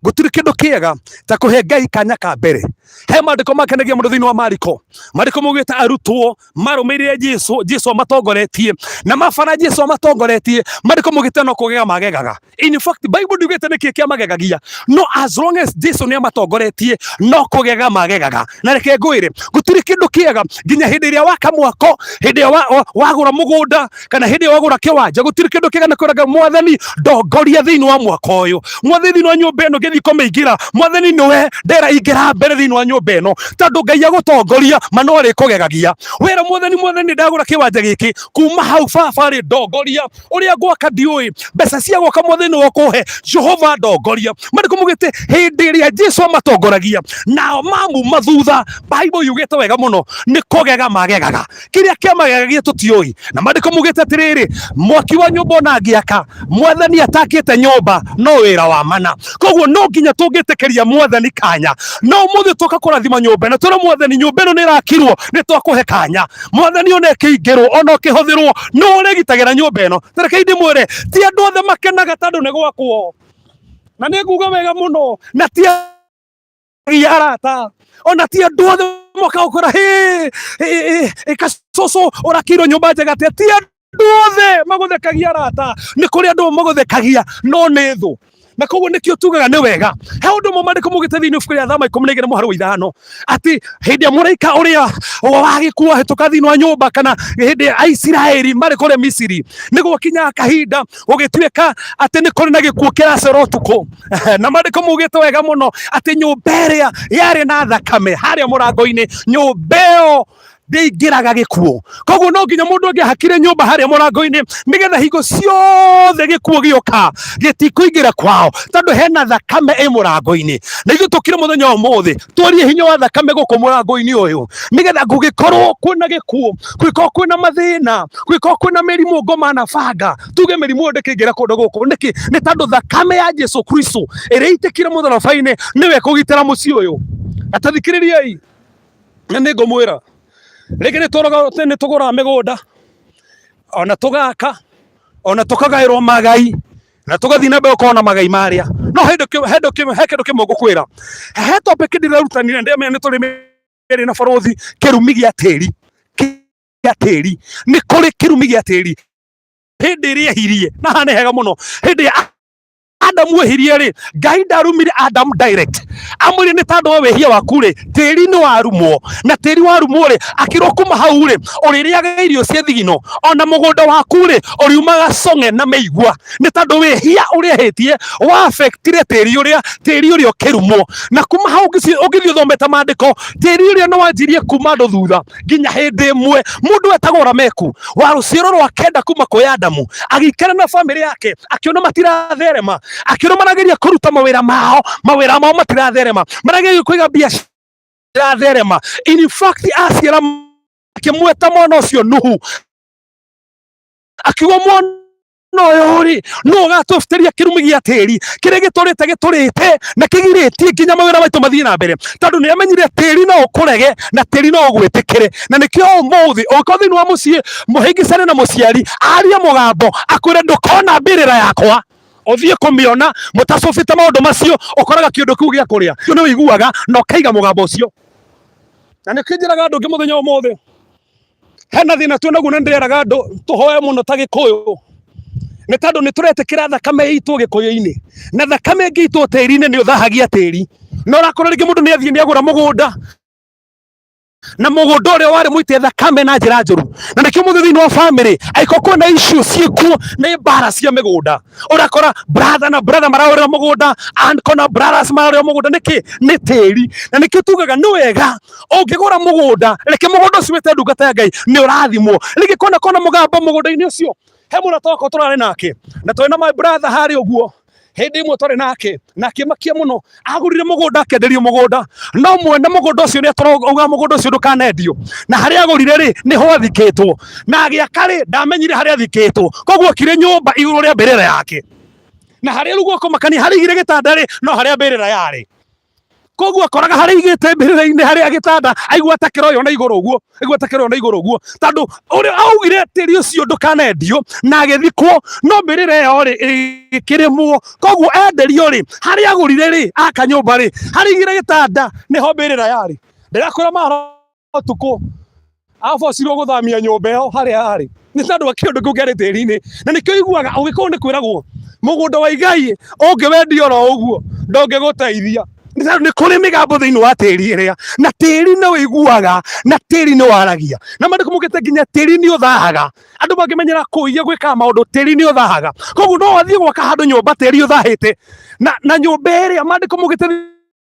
gũtirĩ kĩndũ kĩega ta kũhe Ngai kanya ka mbere. He maandĩko makenagia mũno thĩinĩ wa Mariko, maandĩko maugĩte arutwo marũmĩrĩire Jesu, Jesu amatongoretie, na mabara Jesu amatongoretie, maandĩko maugĩte no kũgega magegaga. In fact Bible ndiugĩte nĩkĩ kĩamagegagia, no as long as Jesu nĩ amatongoretie no kũgega magegaga. Na reke ngwĩre, gũtirĩ kĩndũ kĩega nginya hĩndĩ ĩrĩa waka mwako, hĩndĩ ĩrĩa wagũra mũgũnda, kana hĩndĩ ĩrĩa wagũra kĩwanja, gũtirĩ kĩndũ kĩega na kwĩra Ngai, Mwathani ndongoria thĩinĩ wa mwako ũyũ, Mwathani thĩinĩ wa nyũmba ĩno ngĩthiĩ kũmĩingĩra, Mwathani nĩwe ndera ingĩra mbere thĩinĩ wa nyũmba ĩno, tondũ Ngai agũtongoria ma no arĩkũgegagia. Wĩra Mwathani, Mwathani ndagũra kĩwanja gĩkĩ, kuma hau baba rĩ ndongoria ũrĩa ngwaka ndiũĩ, mbeca cia gwaka Mwathani nĩwe ũkũhe, Jehova ndongoria. Maandĩko maugĩte hĩndĩ ĩrĩa Jesu amatongoragia nao mamuma thutha, Bible yugĩte wega mũno nĩ kũgega magegaga. Kĩrĩa kĩamagegagia tũtiũĩ. Na maandĩko maugĩte atĩrĩrĩ, mwaki wa nyũmba ona angĩaka, Mwathani atakĩte nyũmba no wĩra wa mana. Koguo no nginya tũngĩtĩkĩria Mwathani kanya, no ũmũthĩ tũka kũrathima nyũmba ĩno, twĩre Mwathani nyũmba ĩno nĩ ĩrakirwo, nĩ twakũhe kanya. Mwathani ona ĩkĩingĩrwo ona ũkĩhũthĩrwo, nĩ ũrĩgitagĩra nyũmba ĩno. Ta rekei ndĩmwĩre, ti andũ othe makenaga tondũ nĩ gwakwo, na nĩ nguga wega mũno, na ti Arata ona ti andũ othe moka gũkora hĩ kacũcũ ũrakĩirwo nyũmba njega atĩa. Ti andũ othe magũthekagia arata, nĩ kũrĩ andũ magũthekagia no nĩ thũ, na koguo nĩkĩo tugaga nĩ wega. He ũndũ ũmwe maandĩko maugĩte thĩinĩ ibuku rĩa Thama 12 mũhari wa 5, atĩ hĩndĩ ya mũraika ũrĩa wa gĩkuũ ahĩtũka thĩinĩ wa nyũmba, kana hĩndĩ ya Aisiraeli marĩ kũrĩa Misiri, nĩ gwakinyaga kahinda gũgĩtuĩka atĩ nĩ kũrĩ na gĩkuũ kĩracera ũtukũ, na maandĩko maugĩte wega mũno atĩ nyũmba ĩrĩa yarĩ na thakame harĩa mũrango-inĩ, nyũmba ĩyo ndĩingĩraga gĩkuũ. Koguo no nginya mũndũ angĩahakire nyũmba harĩa mũrango-inĩ, nĩgetha hingo ciothe gĩkuũ gĩoka gĩtikũingĩra kwao, tondũ hena thakame ĩ mũrango-inĩ. Na ithuĩ tũkire mũthenya wa ũmũthĩ twarie hinya wa thakame gũkũ mũrango-inĩ ũyũ, nĩgetha gũgĩkorwo kwĩna gĩkuũ, gũgĩkorwo kwĩna mathĩna, gũgĩkorwo kwĩna mĩrimũ ngoma na banga, tuge mĩrimũ ĩyo ndĩkĩingĩra kũndũ gũkũ. Nĩkĩ? Nĩ tondũ thakame ya Jesu Kristo ĩrĩa ĩitĩkire mũtharaba-inĩ nĩwe ĩkũgitĩra mũciĩ ũyũ. Na tathikĩrĩriai, na nĩ ngũmwĩra rĩngĩ nĩ tũgũraga mĩgũnda, ona tũgaka, ona tũkagaĩrwo magai, na tũgathiĩ na mbere gũkorwo na magai marĩa. No he kĩndũ kĩmwe ngũkwĩra, he topic ndĩrarutanire, ndĩramenya nĩ tũrĩ mĩario na barũthi, kĩrumi gĩa tĩri. Gĩa tĩri, nĩ kũrĩ kĩrumi gĩa tĩri. Hĩndĩ ĩrĩa ehirie, na haha nĩ hega mũno, hĩndĩ ya Adamu ehirie rĩ, Ngai ndarumire Adamu direct, amwĩrire nĩ tondũ wa wĩhia waku rĩ, tĩri nĩ warumwo, na tĩri warumwo rĩ, akĩrwo kuma hau rĩ, ũrĩrĩaga irio cia thigino, ona mũgũnda waku rĩ, ũriumaga cong'e na mĩigua, nĩ tondũ wĩhia ũrĩa ehĩtie wa affectire tĩri ũrĩa, tĩri ũrĩa ũkĩrumwo. Na kuma hau ũngĩthiĩ ũthomete maandĩko, tĩri ũrĩa nĩ wanjirie kuma andũ thutha, nginya hĩndĩ ĩmwe mũndũ wetagwo Lameku wa rũciaro rwa kenda kuma kwĩ Adamu agĩikara na bamĩrĩ yake, akĩona matiratherema, akĩona marageria kũruta mawĩra mao, mawĩra mao matiratherema, marageria kũiga biacara iratherema. In fact, aciara akĩmweta mwana ũcio Nuhu, akiuga mwana ũyũ rĩ, nũ ũgatũbutĩria kĩrumi gĩa tĩri kĩrĩa gĩtũrĩte gĩtũrĩte na kĩgirĩtie nginya mawĩra maitũ mathiĩ na mbere, tondũ nĩ amenyire tĩri no ũkũrege na tĩri no ũgwĩtĩkĩre. Na nĩkĩo ũmũthĩ ũngĩkorwo thĩinĩ wa mũciĩ mũhĩngĩcane na mũciari, arie mũgambo akwĩre ndũkona mbĩrĩra yakwa, ũthiĩ kũmĩona mũtacũbĩte maũndũ macio, ũkoraga kĩũndũ kĩu gĩa kũrĩa nĩ ũiguaga na ũkaiga mũgambo ũcio. Na nĩkĩo njĩraga andũ ngĩ mũthenya ũmũthĩ hena thĩna twĩ naguo, na ndĩreraga andũ tũhoe mũno ta Gĩkũyũ, nĩ tondũ nĩ tũretĩkĩra thakame itũ Gĩkũyũ-inĩ, na thakame ĩngĩ itũ tĩri-inĩ nĩ ũthahagia tĩri. Na ũrakora rĩngĩ mũndũ nĩ athiĩ nĩ agũra mũgũnda, na mũgũnda ũrĩa warĩ mũite thakame na njĩra njũru. Na nĩkĩo mũthĩ thĩinĩ wa famĩlĩ angĩkorwo kwĩna issue ciĩkuo nĩ mbara cia mĩgũnda, ũrakora brother na brother marahũrĩra mũgũnda, uncle na brothers marahũrĩra mũgũnda. Nĩkĩ? Nĩ tĩri. Na nĩkĩo tugaga nĩ wega ũngĩgũra mũgũnda, reke mũgũnda ũcio wĩte ndungata ya Ngai, nĩ ũrathimwo. Rĩngĩ kona kona mũgambo mũgũnda-inĩ ũcio, he mũrata wakwa tũrarĩ nake, na twarĩ na my brother harĩa ũguo, hĩndĩ ĩmwe twarĩ nake na akĩmakia mũno, agũrire mũgũnda, akĩenderio mũgũnda, no mwene mũgũnda ũcio nĩ atũrauga mũgũnda ũcio ndũkanendio, na harĩa agũrire rĩ, nĩho athikĩtwo, na agĩaka rĩ, ndamenyire harĩa athikĩtwo, koguo akire nyũmba igũrũ rĩa mbĩrĩra yake, na harĩa rĩu gwakũmakania harĩa aigire gĩtanda rĩ, no harĩa mbĩrĩra yarĩ. Koguo akoraga harĩa aigĩte mbĩrĩra-inĩ harĩa gĩtanda, aigua ta kĩroyo na igũrũ ũguo, aigua ta kĩroyo na igũrũ ũguo, tondũ ũrĩa augire tĩri ũcio ndũkanendio na agĩthikwo, no mbĩrĩra ĩyo rĩ ĩkĩrĩmwo. Koguo enderio rĩ, harĩa agũrire rĩ, aka nyũmba rĩ, harĩa aigire gĩtanda nĩho mbĩrĩra yarĩ. Ndĩrakwĩra mahoro ũtukũ abocirwo gũthamia nyũmba ĩyo harĩa yarĩ, nĩ tondũ wa kĩũndũ kĩu kĩarĩ tĩri-inĩ. Na nĩkĩo ũiguaga ũgĩkorwo nĩ kwĩragwo mũgũnda wa igai ũngĩwendia oro ũguo ndũngĩgũteithia, nĩ tondũ nĩ kũrĩ mĩgambo thĩinĩ wa tĩri ĩrĩa, na tĩri nĩ ũiguaga na tĩri nĩ waragia, na maandĩko maugĩte nginya tĩri nĩ ũthahaga. Andũ mangĩmenyera kũiya gwĩkaga maũndũ, tĩri nĩ ũthahaga. Koguo no wathiĩ gwaka handũ nyũmba tĩri ũthahĩte, na nyũmba ĩrĩa maandĩko maugĩte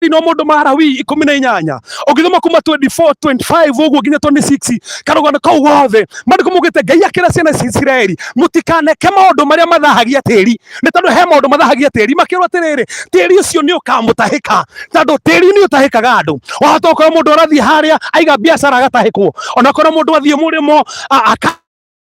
no mũndũ Marawi 18, ũngĩthoma kuma 24 25 ũguo nginya 26, karũgano kau gothe, maandĩko maugĩte Ngai akĩra ciana cia Isiraeli mũtikaneke maũndũ marĩa mathahagia tĩri, nĩ tondũ he maũndũ mathahagia tĩri. Makĩrwo atĩrĩrĩ, tĩri ũcio nĩ ũkamũtahĩka, tondũ tĩri nĩ ũtahĩkaga andũ. Wahota gũkorwo mũndũ arathiĩ harĩa aiga biacara agatahĩkwo, onakorwo mũndũ athiĩ mũrĩmo aka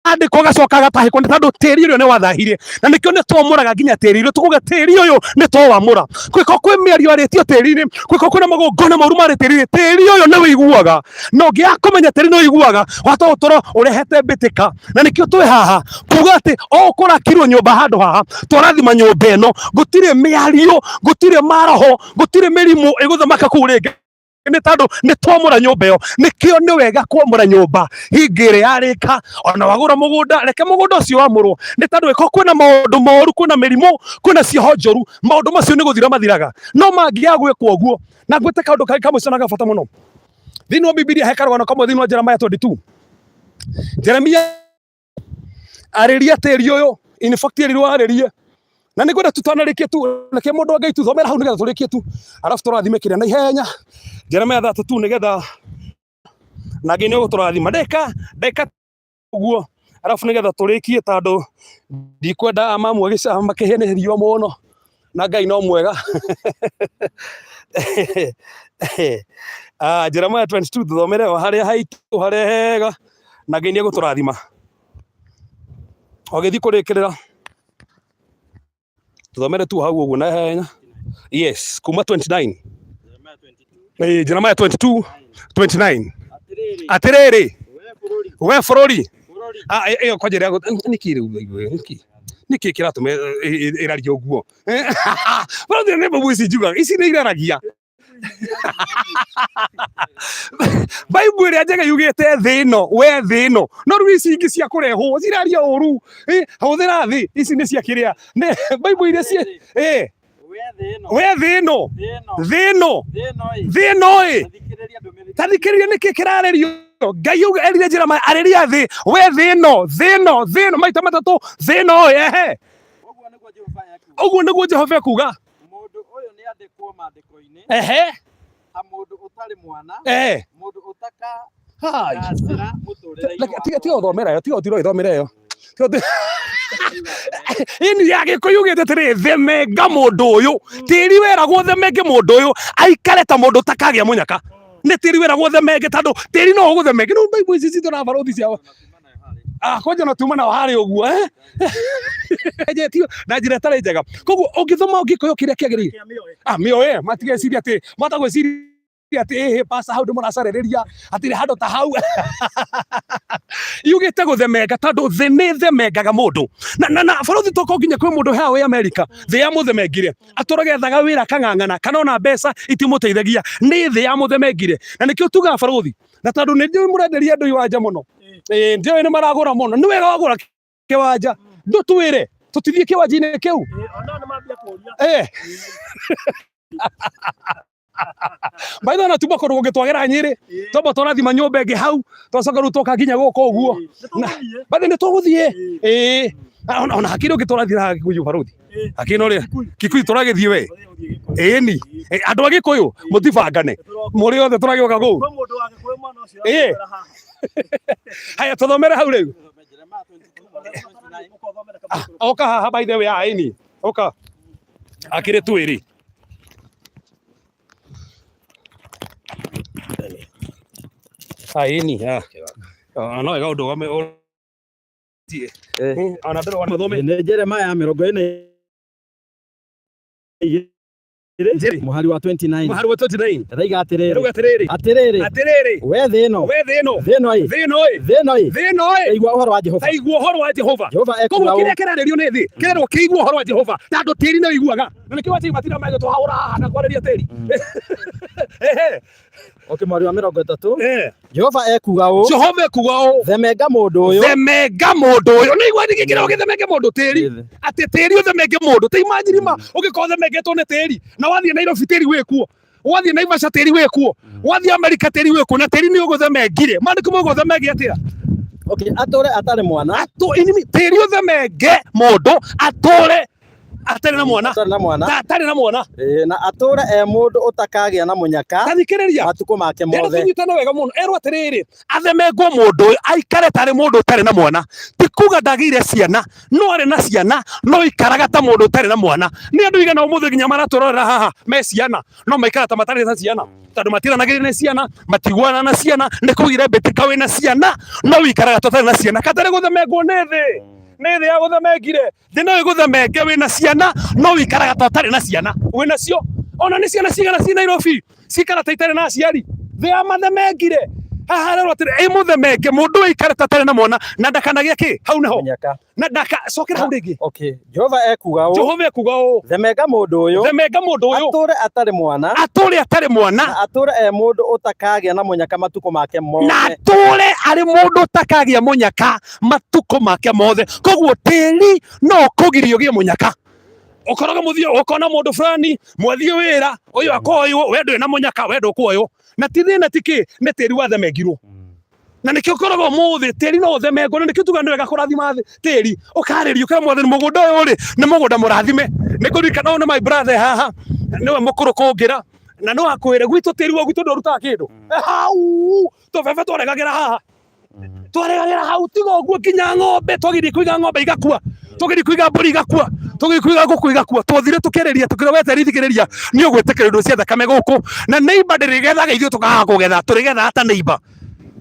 Andĩkwo gacoka gatahĩkwo nĩ tondũ tĩri ũrĩa nĩ wathahire, na nĩkĩo nĩ twamũraga nginya tĩri ũrĩa tũkuga tĩri ũyũ nĩ twawamũra. Kwĩko kwĩ mĩario yarĩtio tĩri-inĩ, kwĩko kwĩna magongona moru marĩ tĩri-inĩ, tĩri ũyũ nĩ wĩiguaga, na ũngĩaga kũmenya tĩri nĩ wĩiguaga, wahota gũtũra ũrehete mbĩtĩka. Na nĩkĩo twĩ haha kuga atĩ o kũrakirwo nyũmba handũ haha, twarathima nyũmba ĩno, gũtirĩ mĩario, gũtirĩ maroho, gũtirĩ mĩrimũ ĩgũthamaka kũu rĩngĩ, nĩ tondũ nĩ twamũra nyũmba ĩyo. Nĩkĩo nĩ wega kwamũra nyũmba hingo ĩrĩa yarĩka. Ona wagũra mũgũnda, reke mũgũnda ũcio wamũrwo, nĩ tondũ ĩko kwĩna maũndũ moru, kwĩna mĩrimũ, kwĩna cioho njũru, maũndũ macio nĩ gũthira mathiraga no mangĩaga gwĩkwo ũguo. Na ngwĩte kaũndũ kangĩ kamwe cona ga bata mũno thĩinĩ wa Bibilia. He karũgano kamwe thĩinĩ wa Jeremiah 22. Jeremia arĩria tĩri ũyũ, in fact erirwo arĩrie, na nĩ ngwenda tutanarĩkie tu, reke mũndũ wa Ngai tuthomere hau nĩgetha tũrĩkie tu, arabu tũrathime kĩrĩa na ihenya. Jeremiah 32, nĩgetha na Ngai nĩ ũgũtũrathima ndĩka ndĩka ũguo, arabu nĩgetha tũrĩkie, tondũ ndikwenda mamu makĩhĩe nĩ riũa mũno, na Ngai no mwega. Ah, Jeremiah 22, tuthomere o harĩa haitũ harĩa hega, na Ngai nĩ egũtũrathima. Ogĩthiĩ kũrĩkĩrĩra, tuthomere tu hau ũguo na ihenya. Yes, kuma 29. Jeremiah 22 29. Atĩrĩrĩ we bũrũri, ĩyo kwanja ĩrĩa nĩkĩ rĩu, nĩkĩ nĩkĩ kĩratũma ĩraria ũguo? Bũrũri nĩ mbũbu ici njugaga, ici nĩ iraragia. Bible ĩrĩa njega yugĩte thĩ ĩno, we thĩ ĩno, no rĩu ici ingĩ cia kũrehwo ciraria ũru. Hũthĩra thĩ ici nĩ cia kĩrĩa nĩ Bible iria cia we thĩ ĩno, thĩ ĩno, thĩ ĩno ĩ ta thikĩrĩria nĩkĩ kĩrarĩrio. Ngai auga erire njĩra arĩria thĩ, we thĩ ĩno, thĩ ĩno, thĩ ĩno, maita matatũ, thĩ ĩno ĩ. Ehe, ũguo nĩguo Jehova ekuga. Mũndũ ũyũ nĩ andĩkwo maandĩko-inĩ ta mũndũ ũtarĩ mwana, mũndũ ũtakagacĩra mũtũũrĩre-inĩ Reke- wake tiga tiga wothe. ũthomera ĩyo, tiga ũtira ũgĩthomera ĩyo. Tiga Ini ya Gĩkũyũ yugĩte atĩrĩrĩ, themenga mũndũ ũyũ. Tĩri weragwo themenge mũndũ ũyũ aikare ta mũndũ ũtakagĩa mũnyaka. Nĩ tĩri weragwo themenge, tondũ tĩri no ũgũthemenge. Rĩu Bible ici citũ na barũthi ciao, ah, kwanja no tuma nao harĩ ũguo, eh? Enjetio na njĩra ĩtarĩ njega. Koguo ũngĩthoma Gĩkũyũ kĩrĩa kĩagĩrĩire, ah, mĩoe matigeciria atĩ mata gwĩciria atĩ ĩhĩ pasa hau ndĩmũracarĩrĩria hatirĩ handũ ta hau yugĩte gũthemenga, tondũ thĩ nĩ themengaga mũndũ. Na barũthi toko nginya kwĩ mũndũ hea wĩ Amerika, thĩ ya mũthemengire, atũraga ethaga wĩra akang'ang'ana, kana ona mbeca itimũteithagia, nĩ thĩ ya mũthemengire. Na nĩkĩo tugaga barũthi, na tondũ nĩ njũĩ mũrenderia andũ iwanja mũno, ĩĩ njũĩ nĩ maragũra mũno, nĩ wega wagũra kĩwanja ndũtwĩre tũtithiĩ kĩwanja-inĩ kĩu. By the way, na tuma kũndũ gũngĩtwagĩra Nyĩrĩ, twamba tũrathima nyũmba ĩngĩ hau, twacoka rĩu twoka nginya gũkũ ũguo. By the way, nĩ tũgũthiĩ ĩĩ. Ona hakiri ũngĩ tũrathiĩ haha Gĩkũyũ barũthi, hakiri no rĩ Kikuyu tũragĩthiĩ we ĩni. Andũ a Gĩkũyũ mũtibangane mũrĩ othe, tũragĩũka kũu. Ĩĩ haya, tũthomere hau rĩu. Ah, oka haha by the way. Ah, ĩni oka akĩrĩ twĩrĩ. Ah, ĩni ah. Ah, no wega ũndũ ona ndĩrona mathome. Nĩ Jeremiah 42 mũhari wa 29. Mũhari wa 29. Ĩroiga atĩrĩrĩ. Ĩroiga atĩrĩrĩ. Atĩrĩrĩ. Atĩrĩrĩ. We thĩ ĩno. We thĩ ĩno. Thĩ ĩno ĩ. Thĩ ĩno ĩ. Thĩ ĩno ĩ. Thĩ ĩno ĩ. Igua ũhoro wa Jehova. Ta igua ũhoro wa Jehova. Jehova koguo ekuuga ũũ. kĩrĩa kĩrarĩrio nĩ thĩ kĩrerwo kĩigue ũhoro wa Jehova, tondũ tĩri nĩ ũiguaga, na nĩkĩo wachii matinda magĩtũhahũra haha na kwarĩria tĩri. Ehe. Okay, mũhari wa 30. Jehova ekuuga ũũ. Jehova ekuuga ũũ. Themenga mũndũ ũyũ. Themenga mũndũ ũyũ. Nĩ igua nĩkĩ kĩrĩa ũgĩthemenge mũndũ tĩri, atĩ tĩri ũthemenge mũndũ. Te imagine ma ũngĩkorwo ũthemengetwo nĩ tĩri, na wathiĩ Nairobi tĩri wĩkuo, wathiĩ Naivasha tĩri wĩkuo, wathiĩ Amerika tĩri wĩkuo, na tĩri nĩ ũgũthemengire. Maandĩko mauga ũthemenge atĩa? Okay, atũre atarĩ mwana. Atũ inimi tĩri ũthemenge mũndũ atũre. Atarĩ na mwana. Atarĩ na mwana. Ta atarĩ na mwana. Ĩĩ, na atũũre e mũndũ ũtakagĩa na mũnyaka Ta thikĩrĩria. matukũ make Ndĩrenda mothe. tũnyitane wega mũno. Erwo atĩrĩrĩ, athemengwo mũndũ ũyũ aikare tarĩ mũndũ ũtarĩ na mwana. Ti kuga ndagĩire ciana, no arĩ na ciana, no ikaraga ta mũndũ ũtarĩ na mwana. Nĩ andũ igana ũmũthĩ nginya maratũrorera haha me ciana, no maikara ta matarĩ na ciana. Tondũ matiranagĩria na ciana, matiguanaga na ciana, nĩ kũgire mbĩtĩka wĩna ciana, no wikaraga ta ũtarĩ na ciana. Katarĩ gũthemengwo nĩ thĩ. Nĩ thĩ yagũthemengire. Thĩ no ĩgũthemenge wĩna ciana, no wikaraga ta ũtarĩ na ciana. Wĩna cio. Ona nĩ ciana cigana ci Nairobi, cikara ta itarĩ na aciari. Thĩ yamathemengire. Haha harerwo atĩrĩ, ĩmũthemenge mũndũ ũyũ aikare ta atarĩ na mwana na ndakanagĩe kĩ? Hau nĩho. Mũnyaka. Na ndaka, cokera hau rĩngĩ. Okay. Jehova ekuga ũũ. Jehova ekuga ũũ. Themenga mũndũ ũyũ. Themenga mũndũ ũyũ. Atũũre atarĩ mwana. Atũũre atarĩ mwana. Na atũũre e mũndũ ũtakagĩa na mũnyaka matukũ make mothe. Na atũũre arĩ mũndũ ũtakagĩa mũnyaka matukũ make mothe. Koguo tĩri no ũkũgirie ũgĩe mũnyaka. Ũkoraga mũthiĩ ũkona mũndũ fulani mwathiĩ wĩra ũyũ akoywo, we ndũrĩ na mũnyaka, we ndũkuoywo. Na ti thĩna ti kĩ, nĩ tĩri wathemengirwo. Na nĩkĩo ũkoraga ũmũthĩ tĩri no ũthemengwo, na nĩkĩo tugaga nĩ wega kũrathima thĩ tĩri, ũkarĩria ũkera Mwathani mũgũnda ũyũ rĩ nĩ mũgũnda mũrathime. Nĩ ngũririkana ũyũ nĩ my brother haha, nĩwe mũkũrũ kũngĩra, na no akwĩre gwitũ tĩri wa gwitũ ndũrutaga kĩndũ. Hau tũbebe twaregagĩra haha. Twaregagĩra hau tiga ũguo nginya ng'ombe twageria kũiga ng'ombe igakua, twageria kũiga mbũri igakua, twageria kũiga ngũkũ igakua. Twathire tũkĩarĩria tũkĩra we tĩri thikĩrĩria nĩ ũgwĩtĩkĩra indo cia thakame gũkũ na neighbor ndĩrĩgethaga ithuĩ tũkaga kũgetha, tũrĩgethaga ta neighbor.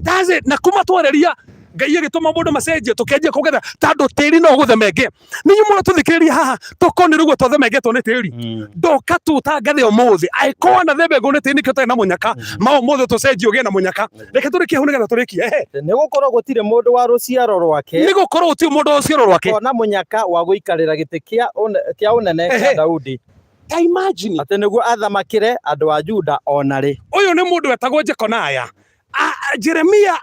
That's it. Na kuma twarĩria Ngai agĩtũma mũndũ macenjie tũkĩanjia kũgetha tondũ tĩri no ũgũthemenge. Nĩ inyuĩ mũratũthikĩrĩria haha tokorwo nĩ rũguo twathemengetwo nĩ tĩri. Ndoka tũtangathe ũmũthĩ angĩkorwo wanathemengwo nĩ tĩri nĩkĩo ũtarĩ na mũnyaka, ma ũmũthĩ tũcenjie ũgĩe na mũnyaka. Reke tũrĩkie hau nĩgetha tũrĩkie. Ehe. Nĩ gũkorwo gũtirĩ mũndũ wa rũciaro rwake Nĩ gũkorwo gũtirĩ mũndũ wa rũciaro rwake. ũkona mũnyaka wa gũikarĩra gĩtĩ kĩa ũnene kĩa Ehe. Daudi. Ta imagine. Atĩ nĩguo athamakĩre andũ a Juda o na rĩ. Ũyũ nĩ mũndũ wetagwo Jekonaya. Jeremia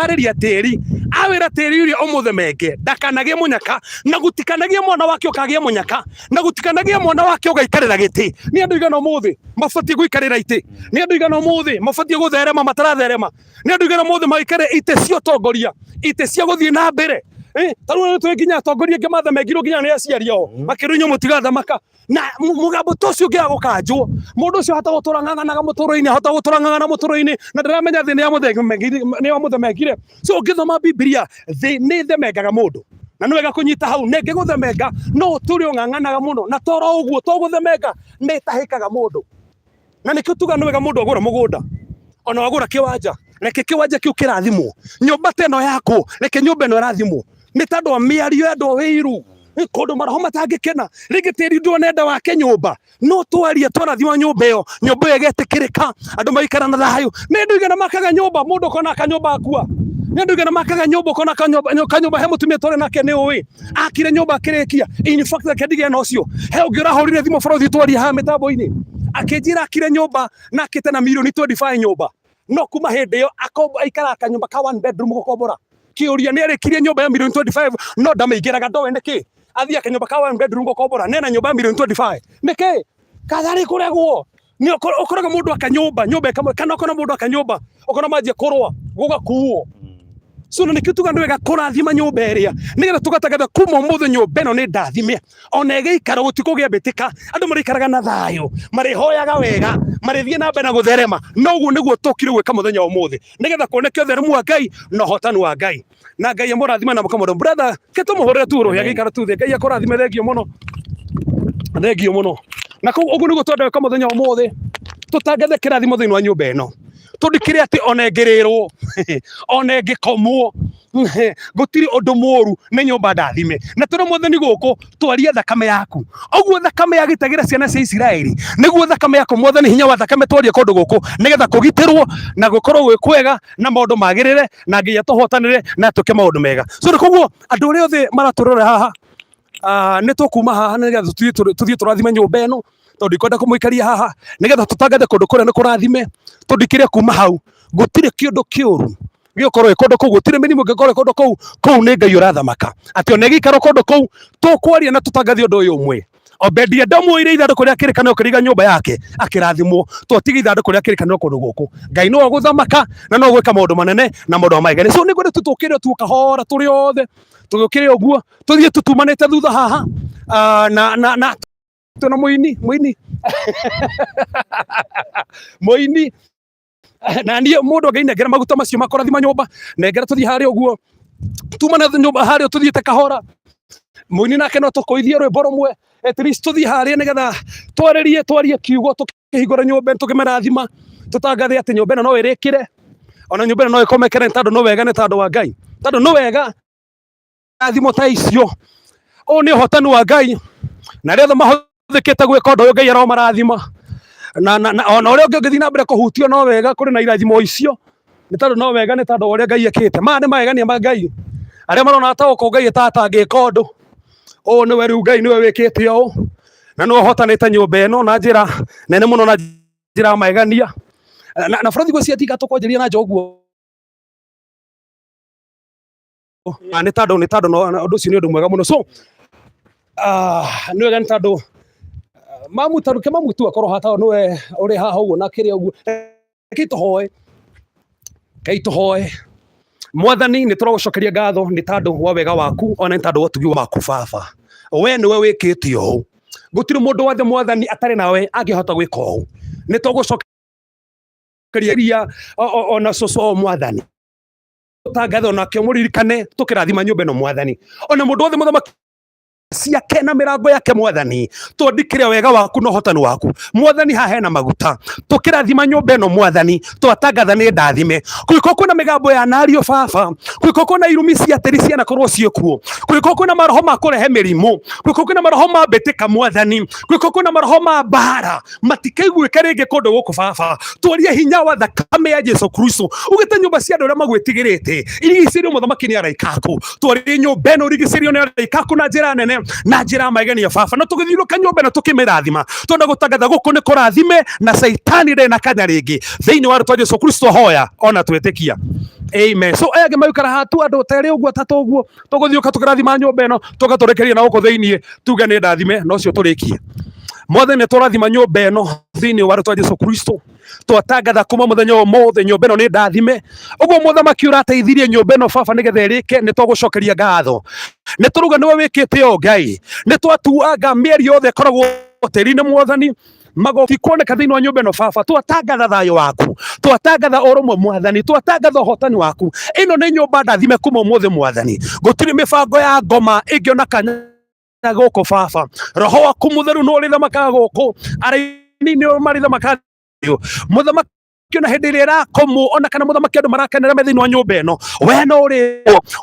arĩria tĩri, awĩra tĩri ũrĩa ũmũthemenge ndakanagĩe mũnyaka, na gũtikanagie mwana wake ũkagĩa mũnyaka, na gũtikanagie mwana wake ũgaikarĩra gĩtĩ. Nĩ andũ igana ũmũthĩ mabatiĩ gũikarĩra itĩ? Nĩ andũ igana ũmũthĩ mabatiĩ gũtherema mataratherema? Nĩ andũ igana ũmũthĩ maikarĩre itĩ cia ũtongoria, itĩ cia gũthiĩ na mbere? Ta rĩu nĩ tũĩ nginya atongoria angĩ mathemengirwo nginya nĩ aciari ao, makĩrwo inyuĩ mũtigathamaka. Na mũgambo ta ũcio ũngĩaga gũkanjwo, mũndũ ũcio ahota gũtũra ng'ang'anaga mũtũrĩre-inĩ, ahota gũtũra ng'ang'ana mũtũrĩre-inĩ, na ndaramenya thĩ nĩ yamũthemengire. So ũngĩthoma Bibilia, thĩ nĩ ĩthemengaga mũndũ. Na nĩ wega kũnyita hau, na ĩngĩgũthemenga, no ũtũre ũng'ang'anaga mũno, na toro ũguo, to gũthemenga, nĩ ĩtahĩkaga mũndũ. Na nĩkĩo tugaga nĩ wega mũndũ agũra mũgũnda, ona wagũra kĩwanja, reke kĩwanja kĩu kĩrathimwo. Nyũmba ta ĩno yakwo, reke nyũmba ĩno ĩrathimwo. Nĩ tondũ wa mĩario ya andũ a wĩiru, kũndũ maroho matangĩkena, rĩngĩ tĩri ndũnenda wake nyũmba, no twaria twarathima nyũmba ĩyo, nyũmba ĩyo ĩgetĩkĩrĩka, andũ maikara na thayũ. Nĩ andũ aigana makaga nyũmba, mũndũ ũkona kanyũmba akua. Nĩ andũ aigana makaga nyũmba, ũkona kanyũmba he mũtumia twarĩ nake nĩ ũĩ, akire nyũmba akĩrĩkia. In fact reke ndige na ũcio, he ũngĩ ũrahũrire thimũ bũrũri twaria haha mĩtambo-inĩ, akĩnjĩra akire nyũmba na akĩte na mirioni 25 nyũmba. No kuma hĩndĩ ĩyo aikaraga kanyũmba ka one bedroom gũkombora. Kĩũria nĩ arĩkirie nyũmba ya mirioni 25 no ndamĩingĩraga ndoĩ nĩkĩ. Athiaga kanyũmba ka one bedroom gũkombora nena nyũmba ya mirioni 25. Nĩkĩ? Katharĩ kũregwo. Nĩ ũkoraga mũndũ aka nyũmba, nyũmba ĩkamwe, kana ũkona mũndũ aka nyũmba, ũkona manjia kũrũa, gũgakuo. So na nĩkĩo tuga nĩ wega kũrathima nyũmba ĩrĩa, nĩgetha tũgatangatha kuma ũmũthĩ nyũmba ĩno nĩ ndathime. Ona ĩgĩikara gũtikũgĩa mbĩtĩka, andũ marĩikaraga na thayũ, marĩhoyaga wega, marĩthiĩ na mbere na gũtherema. Na ũguo nĩguo tũkire gwĩka mũthenya wa ũmũthĩ, nĩgetha kuoneke ũtheremu wa Ngai na ũhotani wa Ngai. Na Ngai amũrathime na mũkamũra. Brother, ke tũmũhũrĩre tu rũhĩ agĩikara tu thĩ. Ngai akũrathime, thengio mũno. Thengio mũno. Na kũu ũguo nĩguo twenda gwĩka mũthenya wa ũmũthĩ, tũtangathe kĩrathimo thĩinĩ wa nyũmba ĩno. Tondũ kĩrĩa atĩ ona ĩngĩrĩrwo, ona ĩngĩkomwo, gũtirĩ ũndũ mũru nĩ nyũmba ndathime. Na tũrĩ mwathani gũkũ, twaria thakame yaku. Ũguo thakame yagitagĩra ciana cia Isiraeli, nĩguo thakame yaku mwathani, hinya wa thakame twarie kũndũ gũkũ, nĩgetha kũgitĩrwo na gũkorwo gwĩ kwega na maũndũ magĩrĩre na nginya tũhotanĩre na tũke maũndũ mega. So koguo andũ arĩa othe maratũrora haha, nĩ tũkuma haha nĩgetha tũthiĩ tũrathime nyũmba ĩno, tondũ ndikwenda kũmũikaria haha, nĩgetha tũtangathe kũndũ kũrĩa nĩ kũrathime, tondũ kĩrĩa kuma hau gũtirĩ kĩũndũ kĩũru gĩgũkorwo gĩ kũndũ kũu, gũtirĩ mĩrimũ ĩngĩkorwo ĩ kũndũ kũu, kũu nĩ Ngai ũrathamaka. Atĩ ona ĩgĩikara kũndũ kũu, tũkwaria na tũtangathe ũndũ ũyũ ũmwe. Obedi Edomu oire ithandũkũ rĩa kĩrĩkanĩro kĩrĩiga nyũmba yake, akĩrathimwo. Twatiga ithandũkũ rĩa kĩrĩkanĩro kũndũ gũkũ. Ngai nĩwe ũgũthamaka na nĩwe ũgwĩka maũndũ manene na maũndũ ma magegania. So nĩngwenda tu tũkĩre tu kahora tũrĩ othe, tũgĩũkĩre ũguo, tũthiĩ tũtumanĩte thutha haha. Na na na twĩna mũini mũini mũini na niĩ mũndũ angĩinengera maguta macio makũrathima nyũmba, nengera tũthiĩ harĩa ũguo, tuma na nyũmba harĩa tũthiĩte kahora. Mũini nake no tũkũithie rwĩmbo rũmwe, at least tũthiĩ harĩa nĩgetha twarĩrie, twarie kiugo, tũkĩhingũra nyũmba, tũkĩmĩrathima, tũtangathe atĩ nyũmba ĩno no ĩrĩkĩre, ona nyũmba ĩno no ĩkomekere, nĩ tondũ nĩ wega, nĩ tondũ wa Ngai, tondũ nĩ wega irathimo ta icio. Ũyũ nĩ ũhotani wa Ngai, na arĩa othe mahũthĩkĩte gwĩka ũndũ ũyũ, Ngai aromarathima. Na ona ũrĩa ũngĩ ũngĩthiĩ na mbere kũhutio no wega kũrĩ na irathimo icio, nĩ tondũ no wega, nĩ tondũ wa ũrĩa Ngai ekĩte. Maya nĩ magegania ma Ngai. Arĩa marona ta gũkũ Ngai atangĩka ũndũ, ũũ nĩwe rĩu Ngai nĩwe wĩkĩte ũũ, na nĩwe ũhotanĩte nyũmba ĩno na njĩra nene mũno, na njĩra ya magegania. Na bũrũri ngwĩciria tiga tũkwanjĩrĩria na nja ũguo, nĩ tondũ ũndũ ũcio nĩ ũndũ mwega mũno. So nĩ wega, nĩ tondũ mamu taruke mamu tu akorwo haha, tondũ nĩwe ũrĩ haha ũguo na kĩrĩa ũguo. Reke tũhoe. Ngai, tũhoe. Mwathani, nĩ tũragũcokeria ngatho nĩ tondũ wa wega waku, ona nĩ tondũ wa ũtugi waku. Baba, we nĩwe wĩkĩte ũũ. Gũtirĩ mũndũ wathe, Mwathani, atarĩ nawe angĩhota gwĩka ũũ. Nĩ tũgũcokeria ona cũcũ, Mwathani, tangathe onake mũririkane tũkĩrathima nyũmba ĩno, Mwathani, ona mũndũ wothe, mũthamaki ciake na mĩrango yake. Mwathani, twandĩkĩre wega waku na ũhotani waku. Mwathani, haha hena maguta, tũkĩrathima nyũmba ĩno. Mwathani, twatangatha nĩ ndathime. Kũngĩkorwo kwĩna mĩgambo ya nario, Baba, kũngĩkorwo kwĩna irumi cia tĩri cianakorwo ciĩkuo, kũngĩkorwo kwĩna maroho ma kũrehe mĩrimũ, kũngĩkorwo kwĩna maroho ma mbĩtĩka, Mwathani, kũngĩkorwo kwĩna maroho ma mbara, matikaiguĩke rĩngĩ kũndũ gũkũ. Baba, twarie hinya wa thakame ya Jesu Kristo. Ugĩte nyũmba cia andũ arĩa magwĩtigĩrĩte irigicĩrio, mũthamaki, nĩ araika aku. Twarie nyũmba ĩno irigicĩrio nĩ araika aku na njĩra nene, na njĩra ya magegania. Baba, na tũgĩthiũrũka nyũmba ĩno tũkĩmĩrathima, twenda gũtangatha gũkũ nĩ kũrathime, na Caitani ndarĩ na kanya rĩngĩ. Thĩinĩ wa rĩtwa Jesu Kristo hoya ona twĩtĩkia, amen. So aya angĩ maikara hatu andũ terĩ ũguo, atatũ ũguo, tũgũthiũka tũkĩrathima nyũmba ĩno, tũgatũrĩkĩria na gũkũ thĩinĩ, tuge nĩ ndathime na ũcio tũrĩkie. Mwathani, nĩ tũrathima nyũmba ĩno thĩinĩ wa rĩtwa Jesu Kristo. Twatangatha kuma mũthenya wa ũmũthĩ nyũmba ĩno nĩ ndathime. Ũguo mũthamaki ũrateithirie nyũmba ĩno, Baba, nĩgetha ĩrĩke, nĩ twagũcokeria ngatho. Nĩ tũruga nĩwe wĩkĩte o Ngai. Nĩ twatuanga mĩeri yothe ĩkoragwo tĩri-inĩ, Mwathani, magoti kuoneka thĩinĩ wa nyũmba ĩno. Baba, twatangatha thayũ waku, twatangatha ũrũmwe. Mwathani, twatangatha ũhotani waku. Ĩno nĩ nyũmba ndathime kuma ũmũthĩ. Mwathani, gũtirĩ mĩbango ya ngoma ĩngĩona kanya gũkũ. Baba, roho waku mũtheru nĩ ũrĩthamakaga gũkũ, araini nĩ marĩthamakaga, mũthamaki, ona hĩndĩ ĩrĩa ĩrakomwo, ona kana, mũthamaki, andũ marakenera me thĩinĩ wa nyũmba ĩno.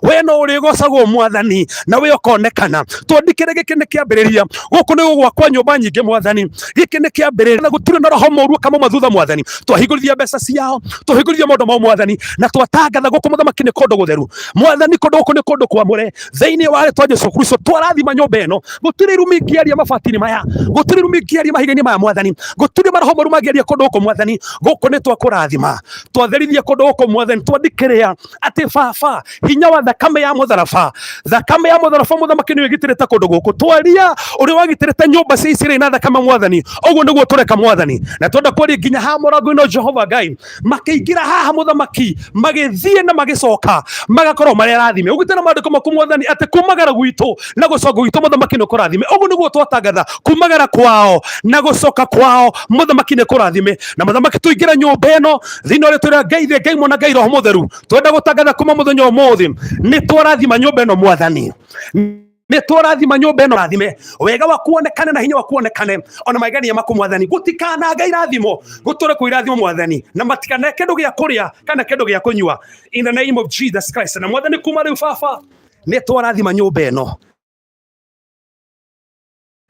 We no ũrĩgocagwo, Mwathani, na we ũkonekana. Twandĩkĩre gĩkĩ nĩ kĩambĩrĩria. Gũkũ nĩ gũgwakwa nyũmba nyingĩ. Mwathani, gĩkĩ nĩ kĩambĩrĩria, na gũtirĩ na roho mũru ũkamauma thutha. Mwathani, twahingũrithia mbeca ciao, twahingũrithia maũndũ mao, Mwathani, na twatangatha gũkũ, mũthamaki, nĩ kũndũ gũtheru. Mwathani, kũndũ gũkũ nĩ kũndũ kwamũre. Thĩinĩ wa rĩtwa Jesu Kristo twarathima nyũmba ĩno. Gũtirĩ irumi ingĩaria mabati-inĩ maya, gũtirĩ irumi ingĩaria mahiga-inĩ maya. Mwathani, gũtirĩ maroho moru mangĩaria kũndũ gũkũ. Mwathani, gũkũ nĩ twakũrathima, twatherithia kũndũ gũkũ. Mwathani, twandĩkĩrĩa atĩ, Baba, hinya wa thakame ya mũtharaba, thakame ya mũtharaba, mũthamaki, nĩ ĩgitĩrĩte kũndũ gũkũ. Twaria ũrĩa wagitĩrĩte nyũmba cia Isiraeli na thakame, Mwathani, ũguo nĩguo tũreka. Mwathani, na twenda kwaria nginya haha mũrango-inĩ, Jehova Ngai, makĩingĩra haha, mũthamaki, magĩthiĩ na magĩcoka, magakorwo marĩ arathime. Ũgĩte na maandĩko maku, Mwathani, atĩ kumagara gwitũ na gũcoka gwitũ, mũthamaki, nĩ kũrathime. Ũguo nĩguo twatangatha kumagara kwao na gũcoka kwao, mũthamaki, nĩ kũrathime. Na mũthamaki, tũingĩre nyũmba ĩno thĩinĩ wa rĩtwa rĩa Ngai Ithe, Ngai Mwana, Ngai Roho Mũtheru. Twenda gũtangatha kuma mũthenya ũmũthĩ nĩ twarathima nyũmba ĩno. Mwathani, nĩ twarathima nyũmba ĩno. Rathime wega waku wonekane na hinya waku wonekane, ona magegania maku. Mwathani, gũtikananga irathimo, gũtũre kwĩ irathimo, Mwathani, na matikane kĩndũ gĩa kũrĩa kana kĩndũ gĩa kũnyua, in the name of Jesus Christ. Na Mwathani, kuma rĩu, Baba, nĩ twarathima nyũmba ĩno,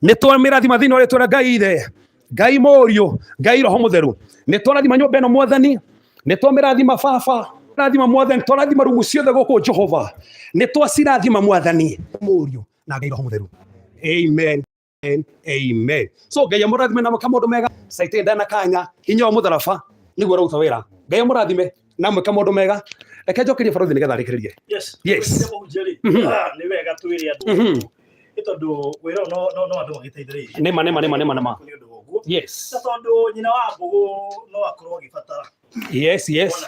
nĩ twamĩrathima thĩinĩ wa rĩtwa rĩa Ngai Ithe, Ngai Mũriũ, Ngai Roho Mũtheru. Nĩ twarathima nyũmba ĩno. Mwathani, nĩ twamĩrathima. Baba, rathima. Mwathani, twarathima rumu ciothe gũkũ. Jehova, nĩ twacirathima. Mwathani, Mũriũ na Ngai Roho Mũtheru, amen, amen. So Ngai amũrathime na mwĩka maũndũ mega. Caitani ndana kanya, hinya wa mũtharaba nĩguo ũraruta wĩra. Ngai amũrathime na mwĩka maũndũ mega. Reke njokerie barothi nĩgetha arĩkĩrĩrie. Yes. Yes. Mũhunjia rĩ, nĩ wega twĩre andũ nĩ tondũ wĩra ũyũ no andũ magĩteithĩrĩirie. Nĩma, nĩma, nĩma, nĩma, nĩma. Nĩ ũndũ wa ũguo. Na tondũ nyina wa mbũgũ no akorwo agĩbatara kuona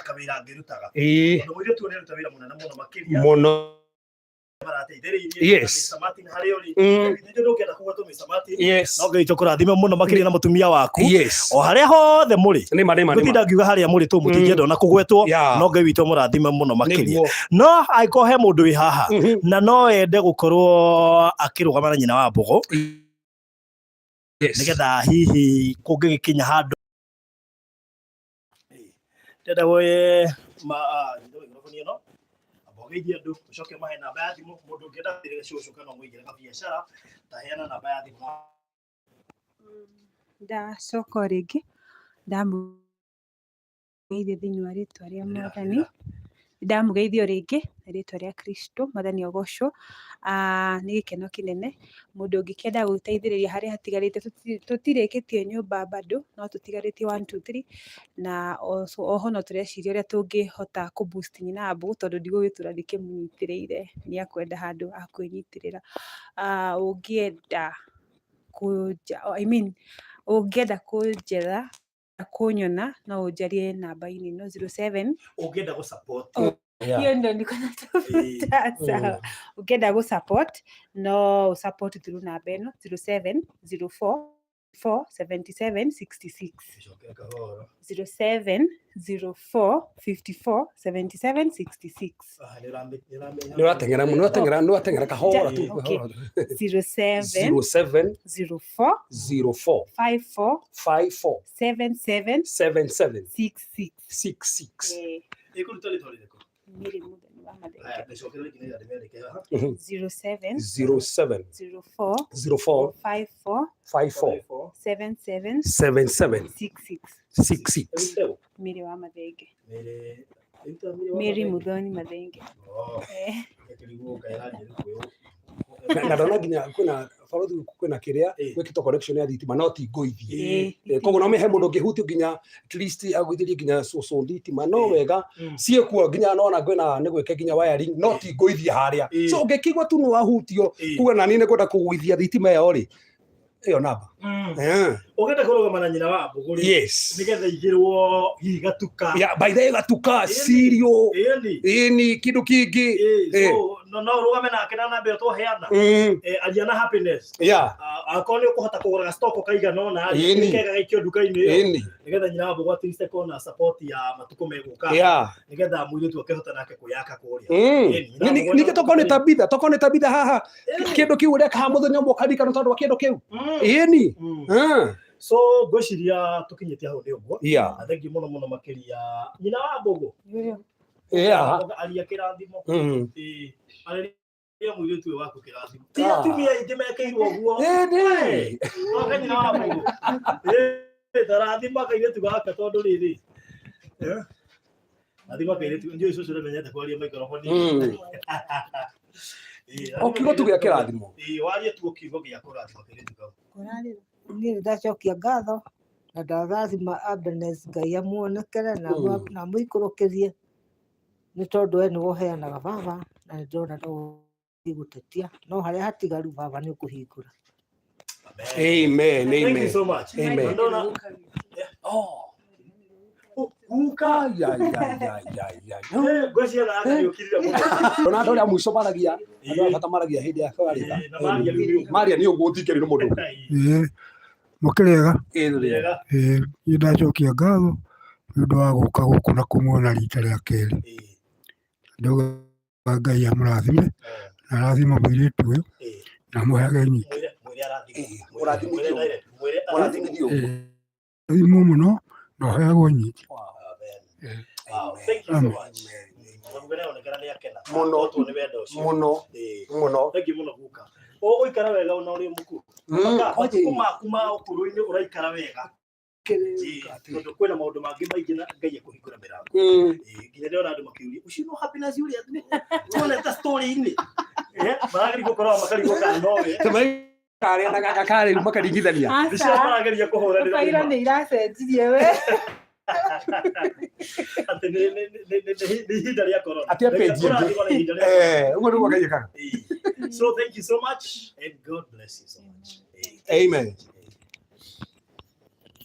kawĩra angĩrutaga. Tondũ mũirĩtu ũyũ nĩ aruta wĩra mũnene mũno makĩria. Mũno. Marateithĩrĩirie. Yes. Mr. Martin harĩa ũrĩ. Nĩ ndũngĩenda kũgwetwo Mr. Martin. No Ngai witũ kũrathime mũno makĩria na mũtumia waku. O harĩa hothe mũrĩ. Nĩ ma nĩ ma nĩ ma. Ngũtinda ngiuga harĩa mũrĩ tũ mũtingĩenda ona kũgwetwo. No Ngai witũ mũrathime mũno makĩria. No angĩkorwo he mũndũ wĩ haha na no ende gũkorwo akĩrũgama na nyina wa Mbũgũ nĩgetha hihi kũngĩgĩkinya handũ ndĩrenda woye ma microphone ĩno amba ũgeithie andũ ũcoke ũmahe namba ya thimũ mũndũ ũngĩenda gũthĩrĩra cũcũ kana ũmũigĩre gabiacara taheana namba ya thimũ. Ndacoka o rĩngĩ ndamũgeithia thĩinĩ wa rĩtwa rĩa Mwathani. Ndamũgeithia o rĩngĩ na rĩtwa rĩa Kristo, Mwathani agocwo. Nĩ gĩkeno kĩnene, mũndũ ũngĩkĩenda gũteithĩrĩria harĩa hatigarĩte, tũtirĩkĩtie nyũmba bado, no tũtigarĩtie one two three, na oho no tũreciria ũrĩa tũngĩhota kũ boost nyina wa Mbũgũ, tondũ ndigũgĩtũra ndĩkĩmũnyitĩrĩire, nĩ akwenda handũ ha kwĩnyitĩrĩra. Ũngĩenda I mean ũngĩenda kũnjetha kũnyona no ũnjarie namba-inĩ ĩno 07 Ũngĩenda gũ support. Oh, hiyo ndio niko natafuta. Sawa, ũngĩenda gũ support no ũ support through namba ĩno 0704 477 66. Cokera kahora. 0704 54 77 66. Ah, nĩ ũramenya. Nĩ ũrateng'era mũno, nĩ ũrateng'era kahora tu. Okay. Kahora. 07 07 04 04 54 54 77 77 66. 66. Ĩkũruta rĩtwa rĩrĩkũ? Mary Muthoni wa Mathenge. Haya, ndĩcokere rĩngĩ nĩgetha ndĩmĩandĩke haha. 07 07 04 04 54 54 77 77 66. 66. Ĩrutagwo? Mary wa Mathenge. Mary, ĩrutaga Mary wa Mary Mathenge? Muthoni Mathenge. Oh, gĩkĩrigwo kaĩ ĩrathiĩ gĩkũyũ. Na ndona nginya kwĩna barothi kwĩna kĩrĩa gwĩkĩtwo connection ya thitima no ti ngũithie. Koguo no he mũndũ ũngĩhutio nginya at least agũithĩrie nginya cũcũ thitima no wega ciĩkuo nginya nona kwĩna nĩ gwĩke nginya wiring no ti ngũithie harĩa. So ũngĩkĩigua tu nĩ wahutio kuga nani nĩ ngwenda kũgũithia thitima ĩyo rĩ ĩyo namba. Ũngĩenda kũrũgama na nyina wa Mbũgũ rĩ, nĩgetha igĩrwo hihi gatuka. Yeah, by the way gatuka cereal ĩni kĩndũ kĩngĩ. So no ũrũgame nake na namba ĩyo twaheana. Aria na Happiness. Akorwo nĩ ũkũhota kũgũra gastoko kaigana ũna rĩ, nĩ kega gaikio nduka-inĩ ĩyo. Nĩgetha nyina wa Mbũgũ at least akorwo na support ya matukũ megũka. Nĩgetha mũirĩtu akĩhota nake kwĩyaka kũrĩa. Ningĩ tokorwo nĩ tabitha, tokorwo nĩ tabitha haha kĩndũ kĩu ũreka haha mũthenya ũmwe ũkaririkana tondũ wa kĩndũ kĩu. Ĩni. So ngwĩciria tũkinyĩtie hau nĩ ũguo. Na thengiũ mũno mũno makĩria nyina wa Mbũgũ. Aria kĩrathimo. Arĩria mũirĩtu ũyũ waku kĩrathimo. Ti atumia aingĩ mekĩirwo ũguo. Oka nyina wa Mbũgũ. Tarathima kairĩtu gaka tondũ rĩrĩ. Rathima kairĩtu, ndiũĩ cũcũ ndamenyete kwaria microphone. O kiugo tu gĩa kĩrathimo. Warie tu kiugo gĩa kũrathima kairĩtu kau. Niĩ nĩ ndacokia ngatho na ndarathima Agnes Ngai amuonekere na amũikũrũkĩrie nĩ tondũ we nĩwe ũheanaga baba na nĩ ndĩrona no gũtetia no harĩa hatigaru baba nĩ ũkũhingũra. Amen, Thank you amen. so much. Amen. Oh. Guka. Ya ya ya ya ya. Ngwĩciria na nĩ ũkirire mũno. Ona andũ arĩa mũico maragia, andũ a bata maragia hĩndĩ ya kwarĩka. Maria nĩ ũguo ũtingĩrĩ nĩ mũndũ. Mũkĩrĩega? Ĩĩ. Niĩ ndacokia ngatho nĩ ũndũ wa gũka gũkũ na kũmuona rita rĩa kerĩ. Ndauga Ngai amũrathime na arathime mũirĩtu ũyũ na amũheage nyingĩ. Rathimwo mũno na ũheagwo nyingĩ. Thank you so much. Mũno mũno mũno. Thank you mũno guka. Ũgũikara wega ona ũrĩ mũkuũ. Matukũ maku ma ũkũrũ-inĩ ũraikara wega. Tondũ kwĩna maũndũ mangĩ maingĩ na Ngai ekũhingũra mĩrango. Nginya ndĩrona andũ makĩũria ũcio no Happiness ũrĩa tuonete story-inĩ. Marageria gũkorwo makarigwo kana nowe. Karĩa na gaka karĩ makaringithania. Nĩcio marageria kũhũranĩra. Kaira nĩ iracenjirie we. Atĩ nĩ ihinda rĩa corona. Atĩ page ĩngĩ. Ũguo nĩguo Ngai ekaga. So thank you so much and God bless you so much. Amen.